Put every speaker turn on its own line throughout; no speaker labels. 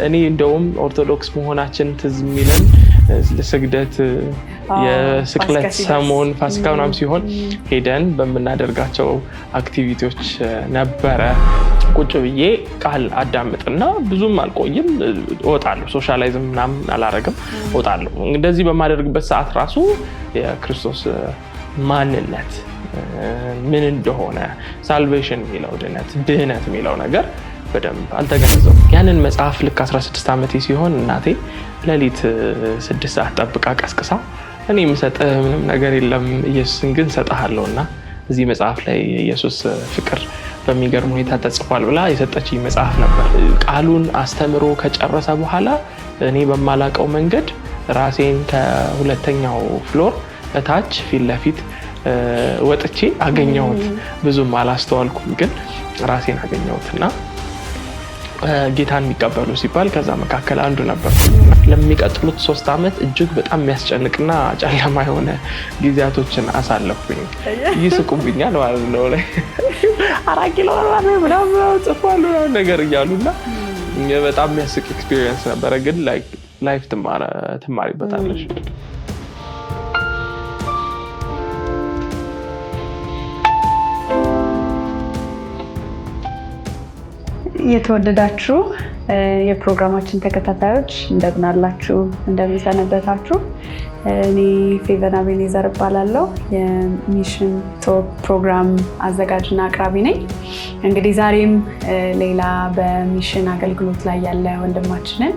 እኔ እንደውም ኦርቶዶክስ መሆናችን ትዝ የሚለን ስግደት፣ የስቅለት ሰሞን፣ ፋሲካ ምናምን ሲሆን ሄደን በምናደርጋቸው activity ዎች ነበረ። ቁጭ ብዬ ቃል አዳምጥና ብዙም አልቆይም፣ እወጣለሁ። Socialize ም ምናምን አላረግም፣ እወጣለሁ። እንደዚህ በማደርግበት ሰዓት ራሱ የክርስቶስ ማንነት ምን እንደሆነ፣ salvation የሚለው ድህነት የሚለው ነገር በደንብ አልተገነዘብኩም። ያንን መጽሐፍ ልክ 16 ዓመቴ ሲሆን እናቴ ሌሊት 6 ሰዓት ጠብቃ ቀስቅሳ እኔ የምሰጥህ ምንም ነገር የለም፣ ኢየሱስን ግን እሰጥሃለሁ እና እዚህ መጽሐፍ ላይ የኢየሱስ ፍቅር በሚገርም ሁኔታ ተጽፏል ብላ የሰጠችኝ መጽሐፍ ነበር። ቃሉን አስተምሮ ከጨረሰ በኋላ እኔ በማላቀው መንገድ ራሴን ከሁለተኛው floor እታች ፊት ለፊት ወጥቼ አገኘሁት። ብዙም አላስተዋልኩም፣ ግን ራሴን አገኘሁት እና ጌታን የሚቀበሉ ሲባል ከዛ መካከል አንዱ ነበር። ለሚቀጥሉት 3 ዓመት እጅግ በጣም የሚያስጨንቅና ጨለማ የሆነ ጊዜያቶችን አሳለፍኩኝ። ይስቁብኛል ማለት ነው። 4 ኪሎ ምናምን ጽፏል ነገር እያሉ እና በጣም የሚያስቅ experience ነበረ። ግን life ትማሪበታለሽ።
የተወደዳችሁ የፕሮግራማችን ተከታታዮች፣ እንደምን አላችሁ? እንደምን ሰነበታችሁ? እኔ ፌቨን አቤኔዘር እባላለሁ። የ Mission Talk ፕሮግራም አዘጋጅና አቅራቢ ነኝ። እንግዲህ ዛሬም ሌላ በ mission አገልግሎት ላይ ያለ ወንድማችንን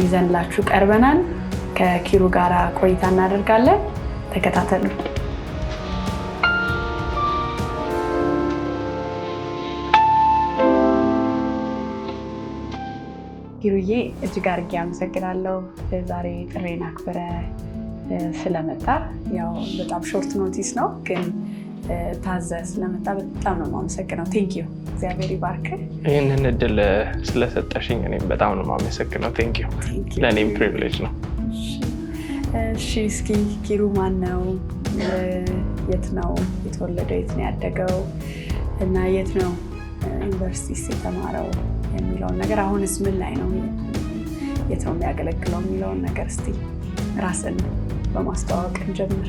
ይዘንላችሁ ቀርበናል። ከኪሩ ጋር ቆይታ እናደርጋለን። ተከታተሉ። ኪሩዬ፣ እጅግ አድርጌ አመሰግናለሁ ዛሬ ጥሪዬን አክብረህ ስለመጣህ። ያው በጣም short notice ነው፣ ግን ታዘህ ስለመጣህ በጣም ነው የማመሰግነው። Thank you፣ እግዚአብሔር ይባርክ።
ይህንን እድል ስለሰጠሽኝ እኔም በጣም ነው የማመሰግነው። Thank you፣ ለእኔም privilege ነው።
እሺ፣ እስኪ ኪሩ ማን ነው? የት ነው የተወለደው? የት ነው ያደገው? እና የት ነው ዩኒቨርሲቲ የተማረው የሚለውን ነገር፣ አሁንስ ምን ላይ ነው፣ የት ነው የሚያገለግለው የሚለውን ነገር እስቲ ራስን በማስተዋወቅ እንጀምር።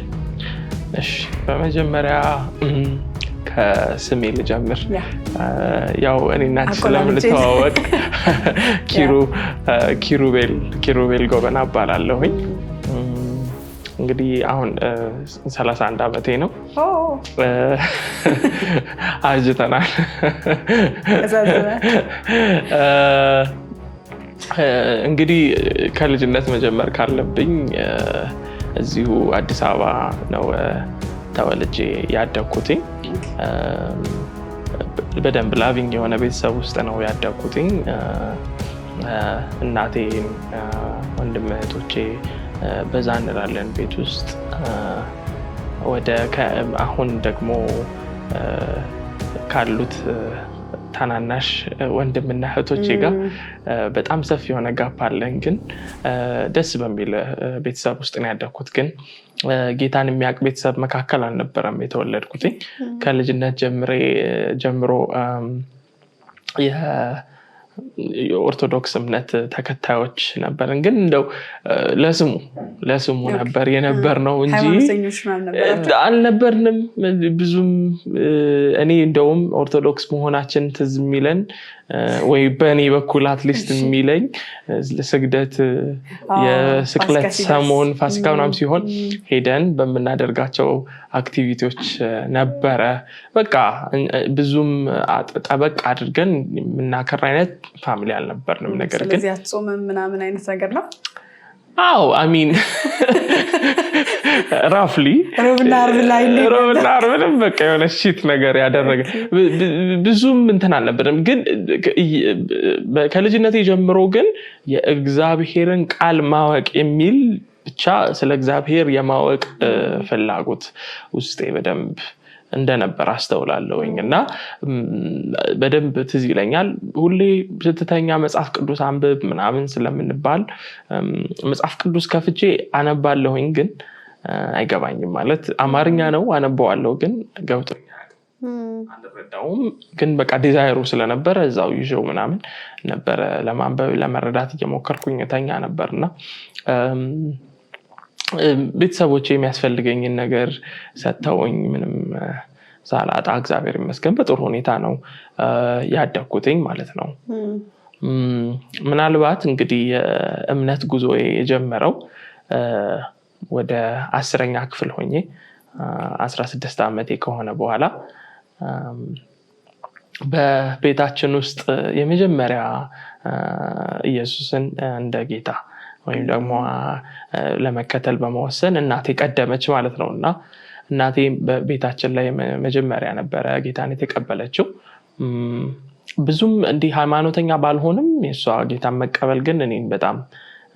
እሺ፣ በመጀመሪያ ከስሜ ልጀምር። ያው እኔና አንቺ ስለምንተዋወቅ ኪሩቤል ጎበና እባላለሁኝ። እንግዲህ አሁን 31 ዓመቴ ነው። አርጅተናል። እንግዲህ ከልጅነት መጀመር ካለብኝ እዚሁ አዲስ አበባ ነው ተወልጄ ያደግኩትኝ። በደንብ loving የሆነ ቤተሰብ ውስጥ ነው ያደግኩትኝ። እናቴን፣ ወንድም እህቶቼ በዛ እንላለን ቤት ውስጥ። ወደ አሁን ደግሞ ካሉት ታናናሽ ወንድምና እህቶቼ ጋር በጣም ሰፊ የሆነ gap አለን። ግን ደስ በሚል ቤተሰብ ውስጥ ነው ያደግኩት። ግን ጌታን የሚያውቅ ቤተሰብ መካከል አልነበረም የተወለድኩትኝ። ከልጅነት ጀምሮ የኦርቶዶክስ እምነት ተከታዮች ነበርን። ግን እንደው ለስሙ ለስሙ ነበር የነበር ነው እንጂ አልነበርንም ብዙም። እኔ እንደውም ኦርቶዶክስ መሆናችን ትዝ የሚለን ወይ በእኔ በኩል at least የሚለኝ ስግደት፣ የስቅለት ሰሞን፣ ፋሲካ ምናምን ሲሆን ሄደን በምናደርጋቸው activity ዎች ነበረ። በቃ ብዙም ጠበቅ አድርገን የምናከር አይነት family አልነበርንም። ነገር ግን
ስለዚህ አትጾምም ምናምን አይነት ነገር ነው።
አዎ፣ I mean roughly
ሮብና ዓርብ ላይ።
ሮብና ዓርብንም በቃ የሆነ shit ነገር ያደረገ ብዙም እንትን አልነበረም። ግን ከልጅነቴ ጀምሮ ግን የእግዚአብሔርን ቃል ማወቅ የሚል፣ ብቻ ስለ እግዚአብሔር የማወቅ ፍላጎት ውስጤ በደንብ እንደነበር አስተውላለሁኝ እና በደንብ ትዝ ይለኛል። ሁሌ ስትተኛ መጽሐፍ ቅዱስ አንብብ ምናምን ስለምንባል መጽሐፍ ቅዱስ ከፍቼ አነባለሁኝ፣ ግን አይገባኝም። ማለት አማርኛ ነው፣ አነበዋለሁ፣ ግን ገብቶኛል። አልረዳውም፣ ግን በቃ desire ኡ ስለነበረ እዛው ይዤው ምናምን ነበረ ለማንበብ ለመረዳት እየሞከርኩኝ ተኛ ነበር። እና ቤተሰቦቼ የሚያስፈልገኝን ነገር ሰጥተውኝ ምንም ሳላጣ እግዚአብሔር ይመስገን በጥሩ ሁኔታ ነው ያደግኩትኝ ማለት ነው። ምናልባት እንግዲህ የእምነት ጉዞ የጀመረው ወደ 10ኛ ክፍል ሆኜ 16 ዓመቴ ከሆነ በኋላ በቤታችን ውስጥ የመጀመሪያ ኢየሱስን እንደ ጌታ ወይም ደግሞ ለመከተል በመወሰን እናቴ ቀደመች ማለት ነው። እና እናቴ በቤታችን ላይ መጀመሪያ ነበረ ጌታን የተቀበለችው። ብዙም እንዲህ ሃይማኖተኛ ባልሆንም የእሷ ጌታን መቀበል ግን እኔን በጣም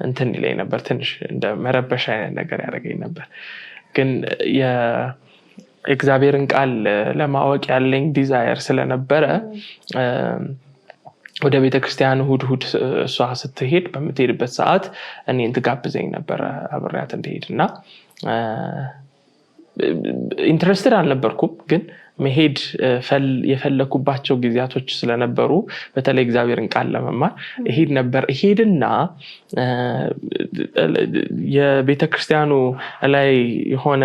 እንትን ይለኝ ነበር፣ ትንሽ እንደ መረበሻ አይነት ነገር ያደርገኝ ነበር። ግን የእግዚአብሔርን ቃል ለማወቅ ያለኝ desire ስለነበረ ወደ ቤተክርስቲያን እሁድ እሁድ እሷ ስትሄድ በምትሄድበት ሰዓት እኔን ትጋብዘኝ ነበረ አብሬያት እንድሄድ። እና interested አልነበርኩም፣ ግን መሄድ የፈለኩባቸው ጊዜያቶች ስለነበሩ በተለይ እግዚአብሔርን ቃል ለመማር እሄድ ነበር። እሄድና የቤተክርስቲያኑ ላይ የሆነ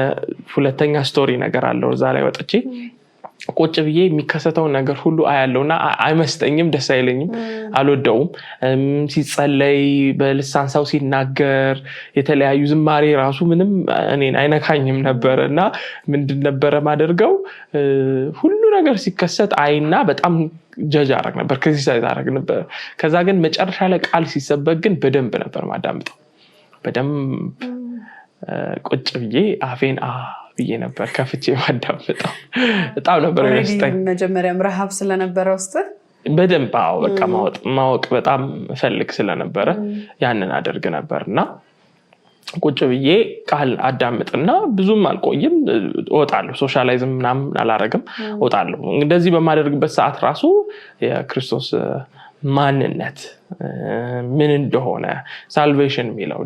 ሁለተኛ story ነገር አለው። እዛ ላይ ወጥቼ ቁጭ ብዬ የሚከሰተውን ነገር ሁሉ አያለው እና አይመስጠኝም፣ ደስ አይለኝም፣ አልወደውም። ሲጸለይ፣ በልሳን ሰው ሲናገር፣ የተለያዩ ዝማሬ ራሱ ምንም እኔን አይነካኝም ነበር። እና ምንድን ነበረ ማደርገው? ሁሉ ነገር ሲከሰት አይና በጣም judge አረግ ነበር፣ criticize አረግ ነበር። ከዛ ግን መጨረሻ ላይ ቃል ሲሰበክ ግን በደንብ ነበር ማዳምጠው። በደንብ ቁጭ ብዬ አፌን አ ብዬ ነበር ከፍቼ ማዳምጠው። በጣም ነበር የሚመስጠኝ።
መጀመሪያም ረሃብ ስለነበረ ውስጥ።
በደንብ፣ አዎ፣ በቃ ማወቅ በጣም እፈልግ ስለነበረ ያንን አደርግ ነበር። እና ቁጭ ብዬ ቃል አዳምጥና ብዙም አልቆይም፣ እወጣለሁ። Socialize ም ምናምን አላረግም፣ እወጣለሁ። እንደዚህ በማደርግበት ሰዓት ራሱ የክርስቶስ ማንነት ምን እንደሆነ፣ salvation የሚለው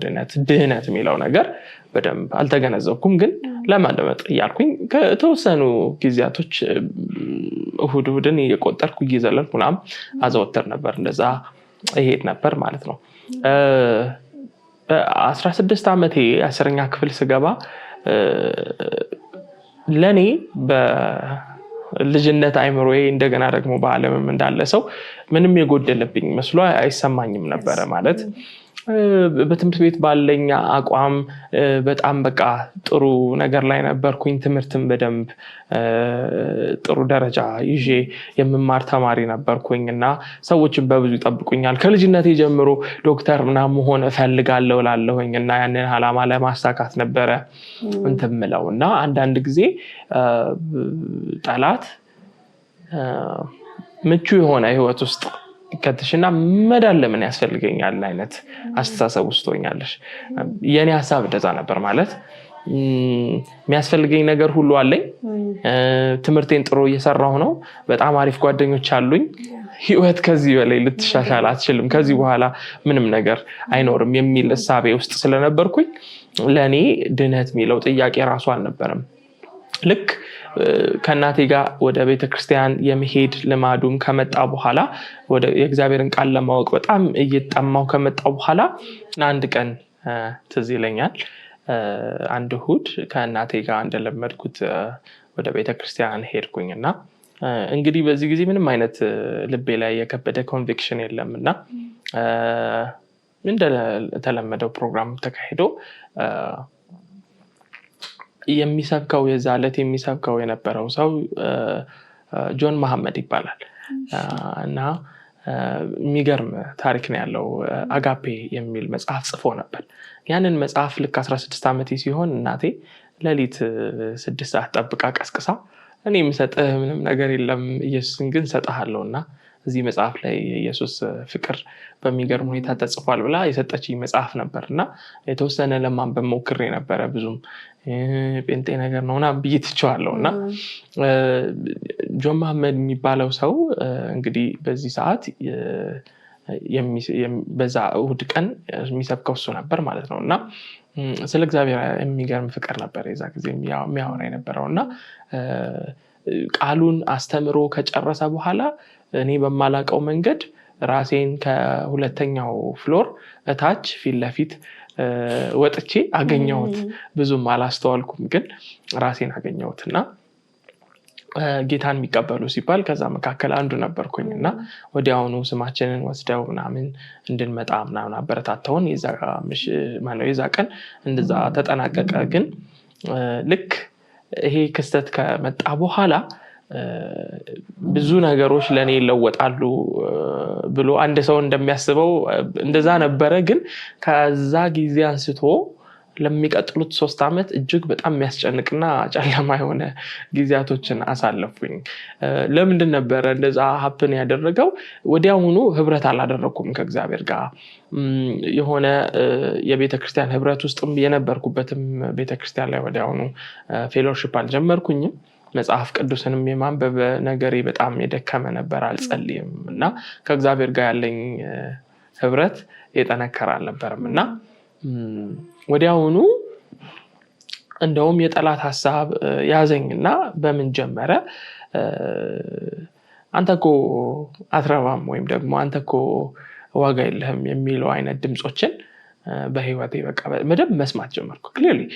ድህነት የሚለው ነገር በደንብ አልተገነዘብኩም። ግን ለማዳመጥ እያልኩኝ ከተወሰኑ ጊዜያቶች እሁድ እሁድን እየቆጠርኩ እየዘለልኩ ምናምን አዘወትር ነበር። እንደዛ እሄድ ነበር ማለት ነው። በ16 ዓመቴ 10ኛ ክፍል ስገባ ለእኔ በልጅነት አይምሮዬ እንደገና ደግሞ በዓለምም እንዳለ ሰው ምንም የጎደለብኝ መስሎ አይሰማኝም ነበረ። ማለት በትምህርት ቤት ባለኝ አቋም በጣም በቃ ጥሩ ነገር ላይ ነበርኩኝ። ትምህርትን በደንብ ጥሩ ደረጃ ይዤ የምማር ተማሪ ነበርኩኝ እና ሰዎችን በብዙ ይጠብቁኛል። ከልጅነቴ ጀምሮ ዶክተር ምናምን መሆን እፈልጋለሁ እላለሁኝ እና ያንን ዓላማ ለማሳካት ነበረ እንትን ምለው። እና አንዳንድ ጊዜ ጠላት ምቹ የሆነ ህይወት ውስጥ ከተሽና መዳን ለምን ያስፈልገኛል አይነት አስተሳሰብ ውስጥ ትሆኛለሽ። የእኔ ሀሳብ እንደዛ ነበር። ማለት የሚያስፈልገኝ ነገር ሁሉ አለኝ። ትምህርቴን ጥሩ እየሰራሁ ነው። በጣም አሪፍ ጓደኞች አሉኝ። ህይወት ከዚህ በላይ ልትሻሻል አትችልም። ከዚህ በኋላ ምንም ነገር አይኖርም የሚል እሳቤ ውስጥ ስለነበርኩኝ ለእኔ ድነት የሚለው ጥያቄ ራሱ አልነበረም። ልክ ከእናቴ ጋር ወደ ቤተክርስቲያን የመሄድ ልማዱም ከመጣ በኋላ፣ ወደ የእግዚአብሔርን ቃል ለማወቅ በጣም እየጠማው ከመጣ በኋላ አንድ ቀን ትዝ ይለኛል። አንድ እሁድ ከእናቴ ጋር እንደለመድኩት ወደ ቤተክርስቲያን ሄድኩኝ። እና እንግዲህ በዚህ ጊዜ ምንም አይነት ልቤ ላይ የከበደ conviction የለም። እና እንደተለመደው ፕሮግራም ተካሂዶ የሚሰብከው የዛ ዕለት የሚሰብከው የነበረው ሰው ጆን መሐመድ ይባላል እና የሚገርም ታሪክ ነው ያለው። አጋፔ የሚል መጽሐፍ ጽፎ ነበር። ያንን መጽሐፍ ልክ 16 ዓመቴ ሲሆን እናቴ ሌሊት 6 ሰዓት ጠብቃ ቀስቅሳ እኔ የምሰጥህ ምንም ነገር የለም፣ ኢየሱስን ግን እሰጥሃለሁ እና እዚህ መጽሐፍ ላይ የኢየሱስ ፍቅር በሚገርም ሁኔታ ተጽፏል ብላ የሰጠችኝ መጽሐፍ ነበር። እና የተወሰነ ለማንበብ ሞክሬ ነበረ። ብዙም ጴንጤ ነገር ነው ምናምን ብዬ ትቼዋለሁ። እና ጆን መሐመድ የሚባለው ሰው እንግዲህ በዚህ ሰዓት በዛ እሁድ ቀን የሚሰብከው እሱ ነበር ማለት ነው። እና ስለ እግዚአብሔር የሚገርም ፍቅር ነበር የዛ ጊዜ የሚያወራ የነበረው። እና ቃሉን አስተምሮ ከጨረሰ በኋላ እኔ በማላቀው መንገድ ራሴን ከሁለተኛው floor እታች ፊት ለፊት ወጥቼ አገኘሁት። ብዙም አላስተዋልኩም፣ ግን ራሴን አገኘሁት። እና ጌታን የሚቀበሉ ሲባል ከዛ መካከል አንዱ ነበርኩኝ። እና ወዲያውኑ ስማችንን ወስደው ምናምን እንድንመጣ ምናምን አበረታተውን የዛ ቀን እንደዛ ተጠናቀቀ። ግን ልክ ይሄ ክስተት ከመጣ በኋላ ብዙ ነገሮች ለእኔ ይለወጣሉ ብሎ አንድ ሰው እንደሚያስበው እንደዛ ነበረ። ግን ከዛ ጊዜ አንስቶ ለሚቀጥሉት 3 ዓመት እጅግ በጣም የሚያስጨንቅና ጨለማ የሆነ ጊዜያቶችን አሳለፍኩኝ። ለምንድን ነበረ እንደዛ happen ያደረገው? ወዲያውኑ ህብረት አላደረግኩም ከእግዚአብሔር ጋር። የሆነ የቤተክርስቲያን ህብረት ውስጥም የነበርኩበትም ቤተክርስቲያን ላይ ወዲያውኑ fellowship አልጀመርኩኝም። መጽሐፍ ቅዱስንም የማንበብ ነገሬ በጣም የደከመ ነበር። አልጸልይም እና ከእግዚአብሔር ጋር ያለኝ ህብረት የጠነከረ አልነበረም። እና ወዲያውኑ እንደውም የጠላት ሀሳብ ያዘኝና በምን ጀመረ? አንተ እኮ አትረባም ወይም ደግሞ አንተ እኮ ዋጋ የለህም የሚለው አይነት ድምፆችን በህይወቴ በቃ በደንብ መስማት ጀመርኩ። Clearly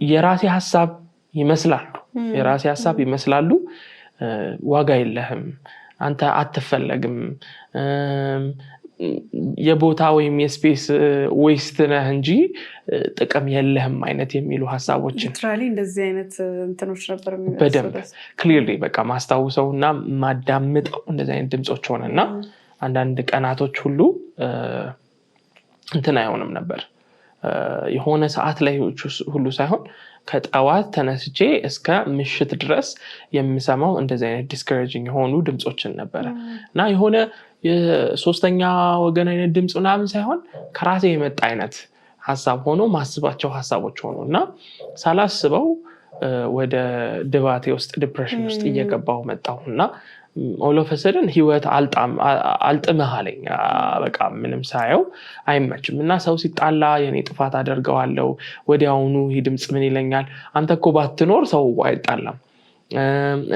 የራሴ ሀሳብ ይመስላሉ፣ የራሴ ሀሳብ ይመስላሉ። ዋጋ የለህም፣ አንተ አትፈለግም፣ የቦታ ወይም የ space waste ነህ እንጂ ጥቅም የለህም አይነት የሚሉ ሀሳቦችን።
Literally እንደዚህ አይነት እንትኖች ነበር።
በደንብ clearly በቃ ማስታውሰው እና ማዳምጠው እንደዚህ አይነት ድምፆች ሆነ። እና አንዳንድ ቀናቶች ሁሉ እንትን አይሆንም ነበር፣ የሆነ ሰዓት ላይ ሁሉ ሳይሆን ከጠዋት ተነስቼ እስከ ምሽት ድረስ የምሰማው እንደዚህ አይነት discouraging የሆኑ ድምፆችን ነበረ። እና የሆነ የሶስተኛ ወገን አይነት ድምፅ ምናምን ሳይሆን ከራሴ የመጣ አይነት ሀሳብ ሆኖ ማስባቸው ሀሳቦች ሆኑ። እና ሳላስበው ወደ ድባቴ ውስጥ፣ depression ውስጥ እየገባሁ መጣሁ። እና all of a sudden ህይወት አልጥምህ አለኝ። በቃ ምንም ሳየው አይመችም። እና ሰው ሲጣላ የኔ ጥፋት አደርገዋለሁ። ወዲያውኑ ይህ ድምፅ ምን ይለኛል? አንተ እኮ ባትኖር ሰው አይጣላም።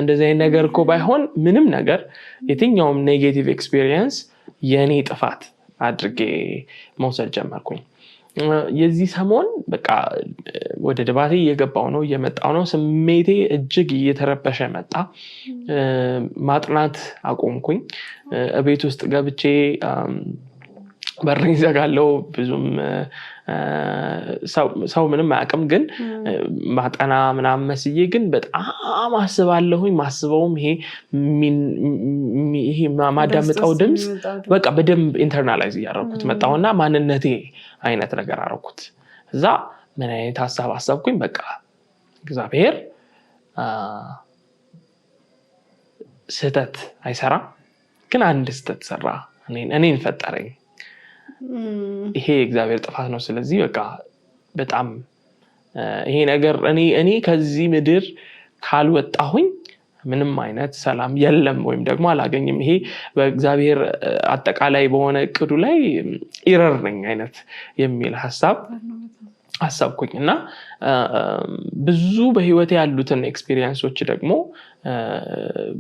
እንደዚህ አይነት ነገር እኮ ባይሆን ምንም ነገር፣ የትኛውም negative experience የኔ ጥፋት አድርጌ መውሰድ ጀመርኩኝ። የዚህ ሰሞን በቃ ወደ ድባቴ እየገባው ነው፣ እየመጣው ነው። ስሜቴ እጅግ እየተረበሸ መጣ። ማጥናት አቆምኩኝ። ቤት ውስጥ ገብቼ በሬን ዘጋለው። ብዙም ሰው ምንም አያውቅም፣ ግን ማጠና ምናምን መስዬ ግን በጣም አስባለሁኝ። ማስበውም ይሄ ማዳምጠው ድምፅ በቃ በደንብ internalize እያደረኩት መጣሁና ማንነቴ አይነት ነገር አደረኩት። እዛ ምን አይነት ሀሳብ አሰብኩኝ? በቃ እግዚአብሔር ስህተት አይሰራም፣ ግን አንድ ስህተት ሰራ፣ እኔን ፈጠረኝ። ይሄ የእግዚአብሔር ጥፋት ነው። ስለዚህ በቃ በጣም ይሄ ነገር እኔ ከዚህ ምድር ካልወጣሁኝ ምንም አይነት ሰላም የለም ወይም ደግሞ አላገኝም። ይሄ በእግዚአብሔር አጠቃላይ በሆነ እቅዱ ላይ error ነኝ አይነት የሚል ሀሳብ አሰብኩኝ። እና ብዙ በህይወት ያሉትን experience ኦች ደግሞ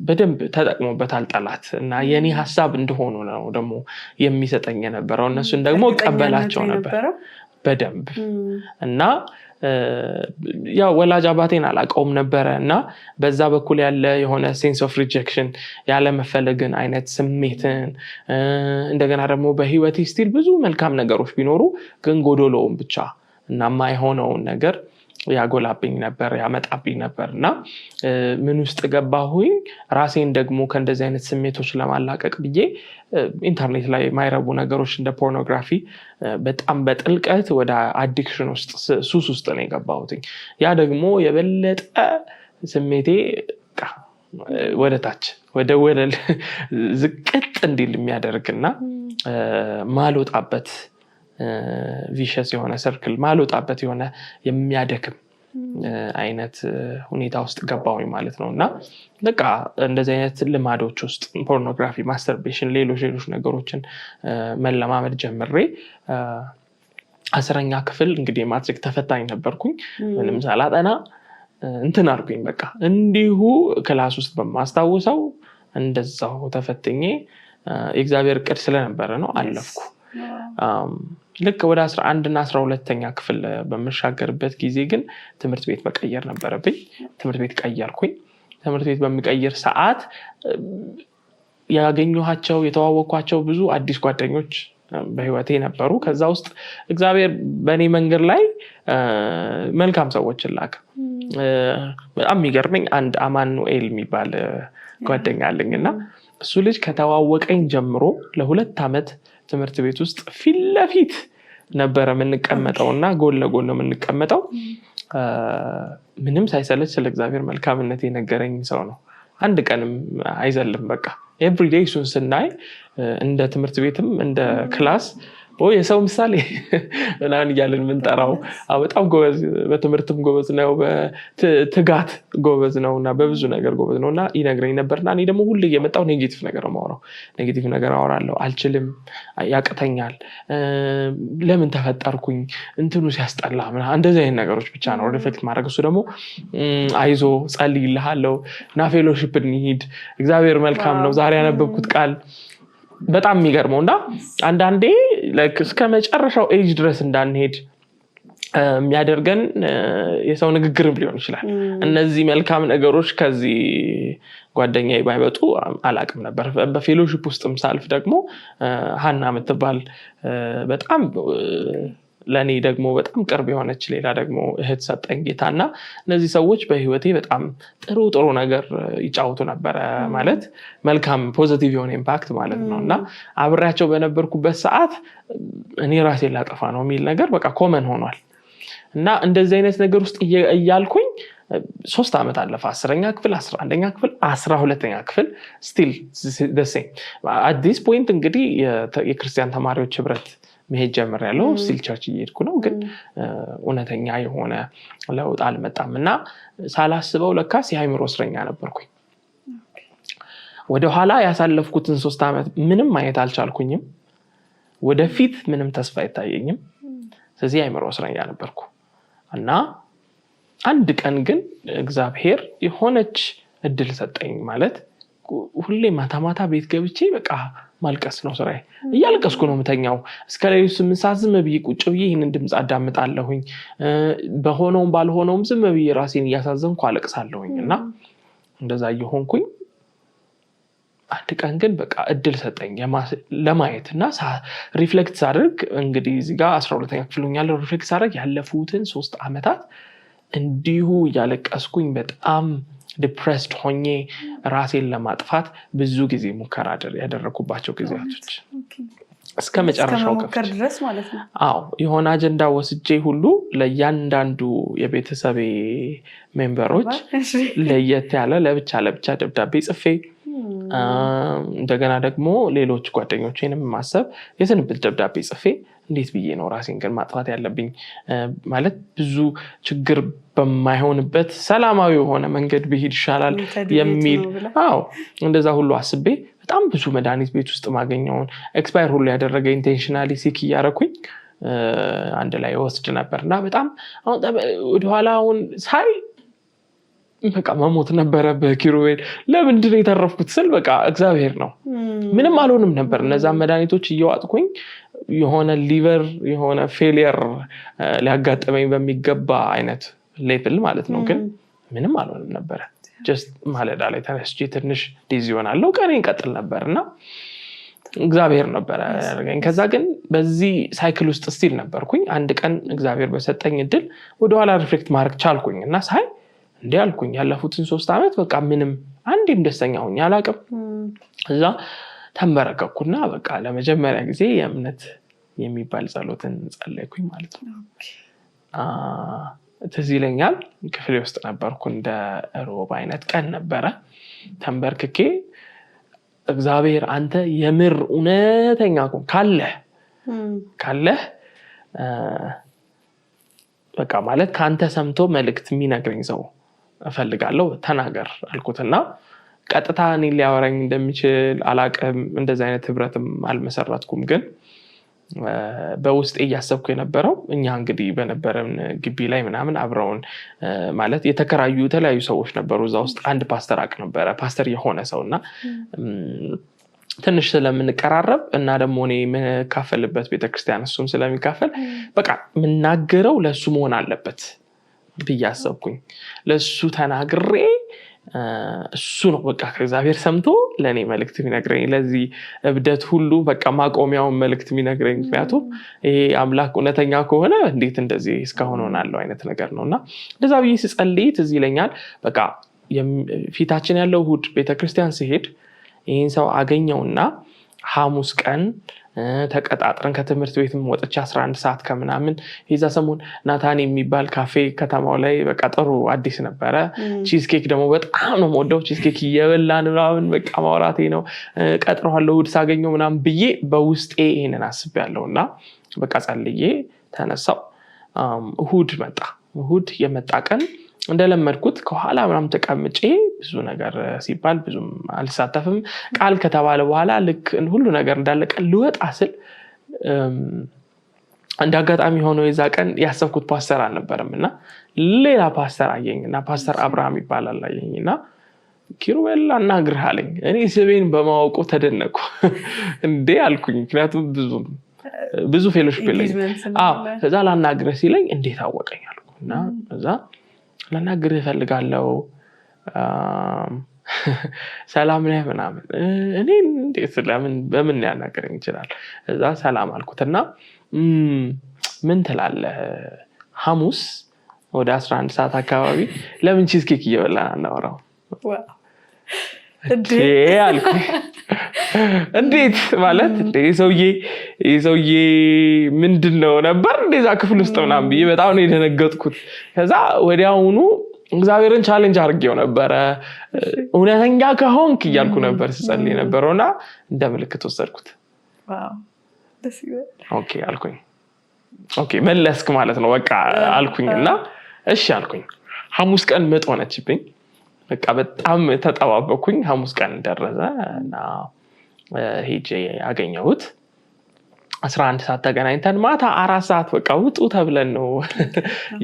በደንብ ተጠቅሞበታል ጠላት። እና የኔ ሀሳብ እንደሆኑ ነው ደግሞ የሚሰጠኝ የነበረው። እነሱን ደግሞ እቀበላቸው ነበር በደንብ። እና ያው ወላጅ አባቴን አላውቀውም ነበረ። እና በዛ በኩል ያለ የሆነ sense of rejection፣ ያለመፈለግን አይነት ስሜትን፣ እንደገና ደግሞ በህይወቴ still ብዙ መልካም ነገሮች ቢኖሩ ግን ጎዶሎውን ብቻ እና የማይሆነውን ነገር ያጎላብኝ ነበር፣ ያመጣብኝ ነበር። እና ምን ውስጥ ገባሁኝ? ራሴን ደግሞ ከእንደዚህ አይነት ስሜቶች ለማላቀቅ ብዬ ኢንተርኔት ላይ የማይረቡ ነገሮች እንደ ፖርኖግራፊ በጣም በጥልቀት ወደ addiction ውስጥ፣ ሱስ ውስጥ ነው የገባሁትኝ። ያ ደግሞ የበለጠ ስሜቴ ወደ ታች ወደ ወለል ዝቅጥ እንዲል የሚያደርግና ማልወጣበት vicious የሆነ circle፣ ማልወጣበት የሆነ የሚያደክም አይነት ሁኔታ ውስጥ ገባሁኝ ማለት ነው። እና በቃ እንደዚህ አይነት ልማዶች ውስጥ pornography፣ masturbation፣ ሌሎች ሌሎች ነገሮችን መለማመድ ጀምሬ 10ኛ ክፍል እንግዲህ ማትሪክ ተፈታኝ ነበርኩኝ። ምንም ሳላጠና እንትን አልኩኝ። በቃ እንዲሁ class ውስጥ በማስታውሰው እንደዛው ተፈትኜ የእግዚአብሔር እቅድ ስለነበረ ነው አለፍኩ። ልክ ወደ 11 እና 12ኛ ክፍል በምሻገርበት ጊዜ ግን ትምህርት ቤት መቀየር ነበረብኝ። ትምህርት ቤት ቀየርኩኝ። ትምህርት ቤት በሚቀይር ሰዓት ያገኘኋቸው፣ የተዋወቅኳቸው ብዙ አዲስ ጓደኞች በህይወቴ ነበሩ። ከዛ ውስጥ እግዚአብሔር በእኔ መንገድ ላይ መልካም ሰዎችን ላከ። በጣም የሚገርመኝ አንድ አማኑኤል የሚባል ጓደኛ አለኝ እና እሱ ልጅ ከተዋወቀኝ ጀምሮ ለ2 ዓመት ትምህርት ቤት ውስጥ ፊት ለፊት ነበረ የምንቀመጠው እና ጎን ለጎን ነው የምንቀመጠው። ምንም ሳይሰለች ስለ እግዚአብሔር መልካምነት የነገረኝ ሰው ነው። አንድ ቀንም አይዘልም። በቃ everyday እሱን ስናይ እንደ ትምህርት ቤትም እንደ class የሰው ምሳሌ ምናምን እያለን የምንጠራው፣ በጣም ጎበዝ፣ በትምህርትም ጎበዝ ነው፣ በትጋት ጎበዝ ነው እና በብዙ ነገር ጎበዝ ነው እና ይነግረኝ ነበር። እና እኔ ደግሞ ሁሌ እየመጣሁ negative ነገር ነው የማወራው። Negative ነገር አወራለሁ። አልችልም፣ ያቅተኛል፣ ለምን ተፈጠርኩኝ፣ እንትኑ ሲያስጠላ፣ እንደዚህ አይነት ነገሮች ብቻ ነው reflect ማድረግ። እሱ ደግሞ አይዞ፣ ጸልይልሃለሁ እና fellowship እንሂድ፣ እግዚአብሔር መልካም ነው፣ ዛሬ ያነበብኩት ቃል በጣም የሚገርመው እና አንዳንዴ እስከ መጨረሻው edge ድረስ እንዳንሄድ የሚያደርገን የሰው ንግግርም ሊሆን ይችላል። እነዚህ መልካም ነገሮች ከዚህ ጓደኛዬ ባይመጡ አላቅም ነበር። በ fellowship ውስጥም ሳልፍ ደግሞ ሀና የምትባል በጣም ለእኔ ደግሞ በጣም ቅርብ የሆነች ሌላ ደግሞ እህት ሰጠኝ ጌታ። እና እነዚህ ሰዎች በህይወቴ በጣም ጥሩ ጥሩ ነገር ይጫወቱ ነበረ፣ ማለት መልካም positive የሆነ impact ማለት ነው። እና አብሬያቸው በነበርኩበት ሰዓት እኔ ራሴን ላጠፋ ነው የሚል ነገር በቃ common ሆኗል። እና እንደዚህ አይነት ነገር ውስጥ እያልኩኝ 3 ዓመት አለፈ። 10ኛ ክፍል፣ 11ኛ ክፍል፣ 12ኛ ክፍል still same። At this point እንግዲህ የክርስቲያን ተማሪዎች ህብረት መሄድ ጀምሬያለሁ። Still church እየሄድኩ ነው፣ ግን እውነተኛ የሆነ ለውጥ አልመጣም። እና ሳላስበው ለካስ የአእምሮ እስረኛ ነበርኩኝ። ወደኋላ ያሳለፍኩትን 3 ዓመት ምንም ማየት አልቻልኩኝም። ወደፊት ምንም ተስፋ አይታየኝም። ስለዚህ የአእምሮ እስረኛ ነበርኩ። እና አንድ ቀን ግን እግዚአብሔር የሆነች እድል ሰጠኝ። ማለት ሁሌ ማታ ማታ ቤት ገብቼ በቃ ማልቀስ ነው ስራዬ። እያለቀስኩ ነው የምተኛው። እስከ ሌሊቱ 8 ሰዓት ዝም ብዬ ቁጭ ብዬ ይህንን ድምፅ አዳምጣለሁኝ። በሆነውም ባልሆነውም ዝም ብዬ ራሴን እያሳዘንኩ አለቅሳለሁኝ። እና እንደዛ እየሆንኩኝ አንድ ቀን ግን በቃ እድል ሰጠኝ ለማየት። እና reflect ሳደርግ፣ እንግዲህ እዚህ ጋር 12ኛ ክፍል ሆኛለሁ። Reflect ሳደርግ ያለፉትን 3 ዓመታት እንዲሁ እያለቀስኩኝ በጣም depressed ሆኜ ራሴን ለማጥፋት ብዙ ጊዜ ሙከራ ያደረግኩባቸው ጊዜያቶች እስከ መጨረሻው
መሞከር ድረስ ማለት ነው።
አዎ፣ የሆነ አጀንዳ ወስጄ ሁሉ ለእያንዳንዱ የቤተሰቤ member ኦች ለየት ያለ ለብቻ ለብቻ ደብዳቤ ጽፌ፣ እንደገና ደግሞ ሌሎች ጓደኞቼንም ማሰብ የስንብት ደብዳቤ ጽፌ፣ እንዴት ብዬ ነው ራሴን ግን ማጥፋት ያለብኝ፣ ማለት ብዙ ችግር በማይሆንበት ሰላማዊ የሆነ መንገድ ብሄድ ይሻላል የሚል፣ አዎ እንደዛ ሁሉ አስቤ በጣም ብዙ መድኃኒት ቤት ውስጥ ማገኘውን expire ሁሉ ያደረገ intentionally seek እያደረኩኝ አንድ ላይ ወስድ ነበር። እና በጣም ወደኋላ አሁን ሳይ በቃ መሞት ነበረ በኪሩቤል፣ ለምንድን ነው የተረፍኩት ስል በቃ እግዚአብሔር ነው። ምንም አልሆንም ነበር። እነዛን መድኃኒቶች እየዋጥኩኝ የሆነ liver የሆነ failure ሊያጋጥመኝ በሚገባ አይነት level ማለት ነው። ግን ምንም አልሆንም ነበረ። Just ማለዳ ላይ ተነስቼ ትንሽ dizzy ሆናለሁ፣ ቀኔን ቀጥል ነበር። እና እግዚአብሔር ነበረ ያደረገኝ። ከዛ ግን በዚህ cycle ውስጥ still ነበርኩኝ። አንድ ቀን እግዚአብሔር በሰጠኝ እድል ወደኋላ reflect ማድረግ ቻልኩኝ። እና ሳይ እንዲህ አልኩኝ፣ ያለፉትን 3 ዓመት በቃ ምንም አንዴም ደስተኛ ሆኜ አላውቅም። እዛ ተንበረከኩና በቃ ለመጀመሪያ ጊዜ የእምነት የሚባል ጸሎትን ጸለይኩኝ ማለት ነው። ትዝ ይለኛል፣ ክፍሌ ውስጥ ነበርኩ። እንደ ሮብ አይነት ቀን ነበረ። ተንበርክኬ እግዚአብሔር አንተ የምር እውነተኛ ካለህ በቃ ማለት ከአንተ ሰምቶ መልእክት የሚነግረኝ ሰው እፈልጋለሁ፣ ተናገር አልኩትና ቀጥታ እኔን ሊያወራኝ እንደሚችል አላቅም። እንደዚህ አይነት ህብረትም አልመሰረትኩም። ግን በውስጤ እያሰብኩ የነበረው እኛ እንግዲህ በነበረን ግቢ ላይ ምናምን አብረውን ማለት የተከራዩ የተለያዩ ሰዎች ነበሩ። እዛ ውስጥ አንድ ፓስተር አቅ ነበረ፣ ፓስተር የሆነ ሰው። እና ትንሽ ስለምንቀራረብ እና ደግሞ እኔ የምካፈልበት ቤተክርስቲያን እሱም ስለሚካፈል በቃ የምናገረው ለእሱ መሆን አለበት ብዬ አሰብኩኝ። ለእሱ ተናግሬ እሱ ነው በቃ ከእግዚአብሔር ሰምቶ ለእኔ መልእክት የሚነግረኝ፣ ለዚህ እብደት ሁሉ በቃ ማቆሚያውን መልእክት የሚነግረኝ። ምክንያቱም ይሄ አምላክ እውነተኛ ከሆነ እንዴት እንደዚህ እስካሁን ሆናለሁ አይነት ነገር ነው። እና እንደዛ ብዬ ስጸልይ ትዝ ይለኛል። በቃ ፊታችን ያለው እሑድ ቤተክርስቲያን ስሄድ ይህን ሰው አገኘውና ሐሙስ ቀን ተቀጣጥረን ከትምህርት ቤትም ወጥቼ 11 ሰዓት ከምናምን፣ የዛ ሰሞን ናታን የሚባል ካፌ ከተማው ላይ በቃ ጥሩ አዲስ ነበረ። Cheese cake ደግሞ በጣም ነው የምወደው። Cheese cake እየበላን ምናምን በቃ ማውራቴ ነው። ቀጥረዋለሁ እሑድ ሳገኘው ምናምን ብዬ በውስጤ ይሄንን አስቤያለሁ እና በቃ ጸልዬ ተነሳው። እሑድ መጣ። እሑድ የመጣ ቀን እንደለመድኩት ከኋላ ምናምን ተቀምጬ ብዙ ነገር ሲባል ብዙም አልሳተፍም። ቃል ከተባለ በኋላ ልክ ሁሉ ነገር እንዳለቀ ልወጣ ስል እንደ አጋጣሚ ሆኖ የዛ ቀን ያሰብኩት ፓስተር አልነበረም እና ሌላ ፓስተር አየኝ እና ፓስተር አብርሃም ይባላል፣ አየኝ እና "ኪሩቤል፣ አናግርህ" አለኝ። እኔ ስሜን በማወቁ ተደነቅኩ። እንዴ አልኩኝ። ምክንያቱም ብዙ ብዙ fellowship የለኝም። ከዛ ላናግርህ ሲለኝ እንዴት አወቀኝ አልኩ። እና ከዛ "ላናግርህ እፈልጋለሁ፣ ሰላም ነህ?" ምናምን። እኔ እንዴት፣ ለምን፣ በምን ሊያናግረኝ ይችላል? እዛ ሰላም አልኩት እና "ምን ትላለህ፣ ሐሙስ ወደ 11 ሰዓት አካባቢ ለምን cheese cake እየበላን አናወራው?" አልኩኝ። እንዴት ማለት ይህ ሰውዬ ምንድን ነው ነበር እንደዛ ክፍል ውስጥ ምናምን ብዬ በጣም ነው የደነገጥኩት። ከዛ ወዲያውኑ እግዚአብሔርን challenge አድርጌው ነበረ። እውነተኛ ከሆንክ እያልኩ ነበር ስጸልይ የነበረው እና እንደ ምልክት ወሰድኩት። Okay አልኩኝ። Okay መለስክ ማለት ነው በቃ አልኩኝ እና እሺ አልኩኝ። ሐሙስ ቀን ምጥ ሆነችብኝ። በቃ በጣም ተጠባበኩኝ። ሐሙስ ቀን ደረሰ እና ሄጄ አገኘሁት። 11 ሰዓት ተገናኝተን ማታ 4 ሰዓት በቃ ውጡ ተብለን ነው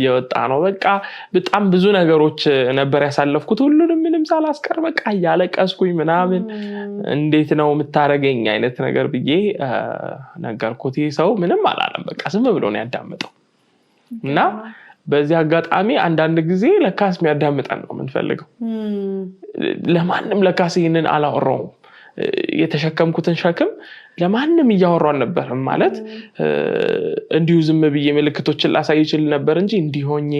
የወጣነው። በቃ በጣም ብዙ ነገሮች ነበር ያሳለፍኩት። ሁሉንም ምንም ሳላስቀር በቃ እያለቀስኩኝ ምናምን እንዴት ነው የምታደርገኝ አይነት ነገር ብዬ ነገርኩት። ይህ ሰው ምንም አላለም። በቃ ዝም ብሎ ነው ያዳመጠው። እና በዚህ አጋጣሚ አንዳንድ ጊዜ ለካስ የሚያዳምጠን ነው የምንፈልገው። ለማንም ለካስ ይህንን አላወራውም። የተሸከምኩትን ሸክም ለማንም እያወራሁ አልነበረም። ማለት እንዲሁ ዝም ብዬ ምልክቶችን ላሳይ ይችል ነበር እንጂ እንዲህ ሆኜ፣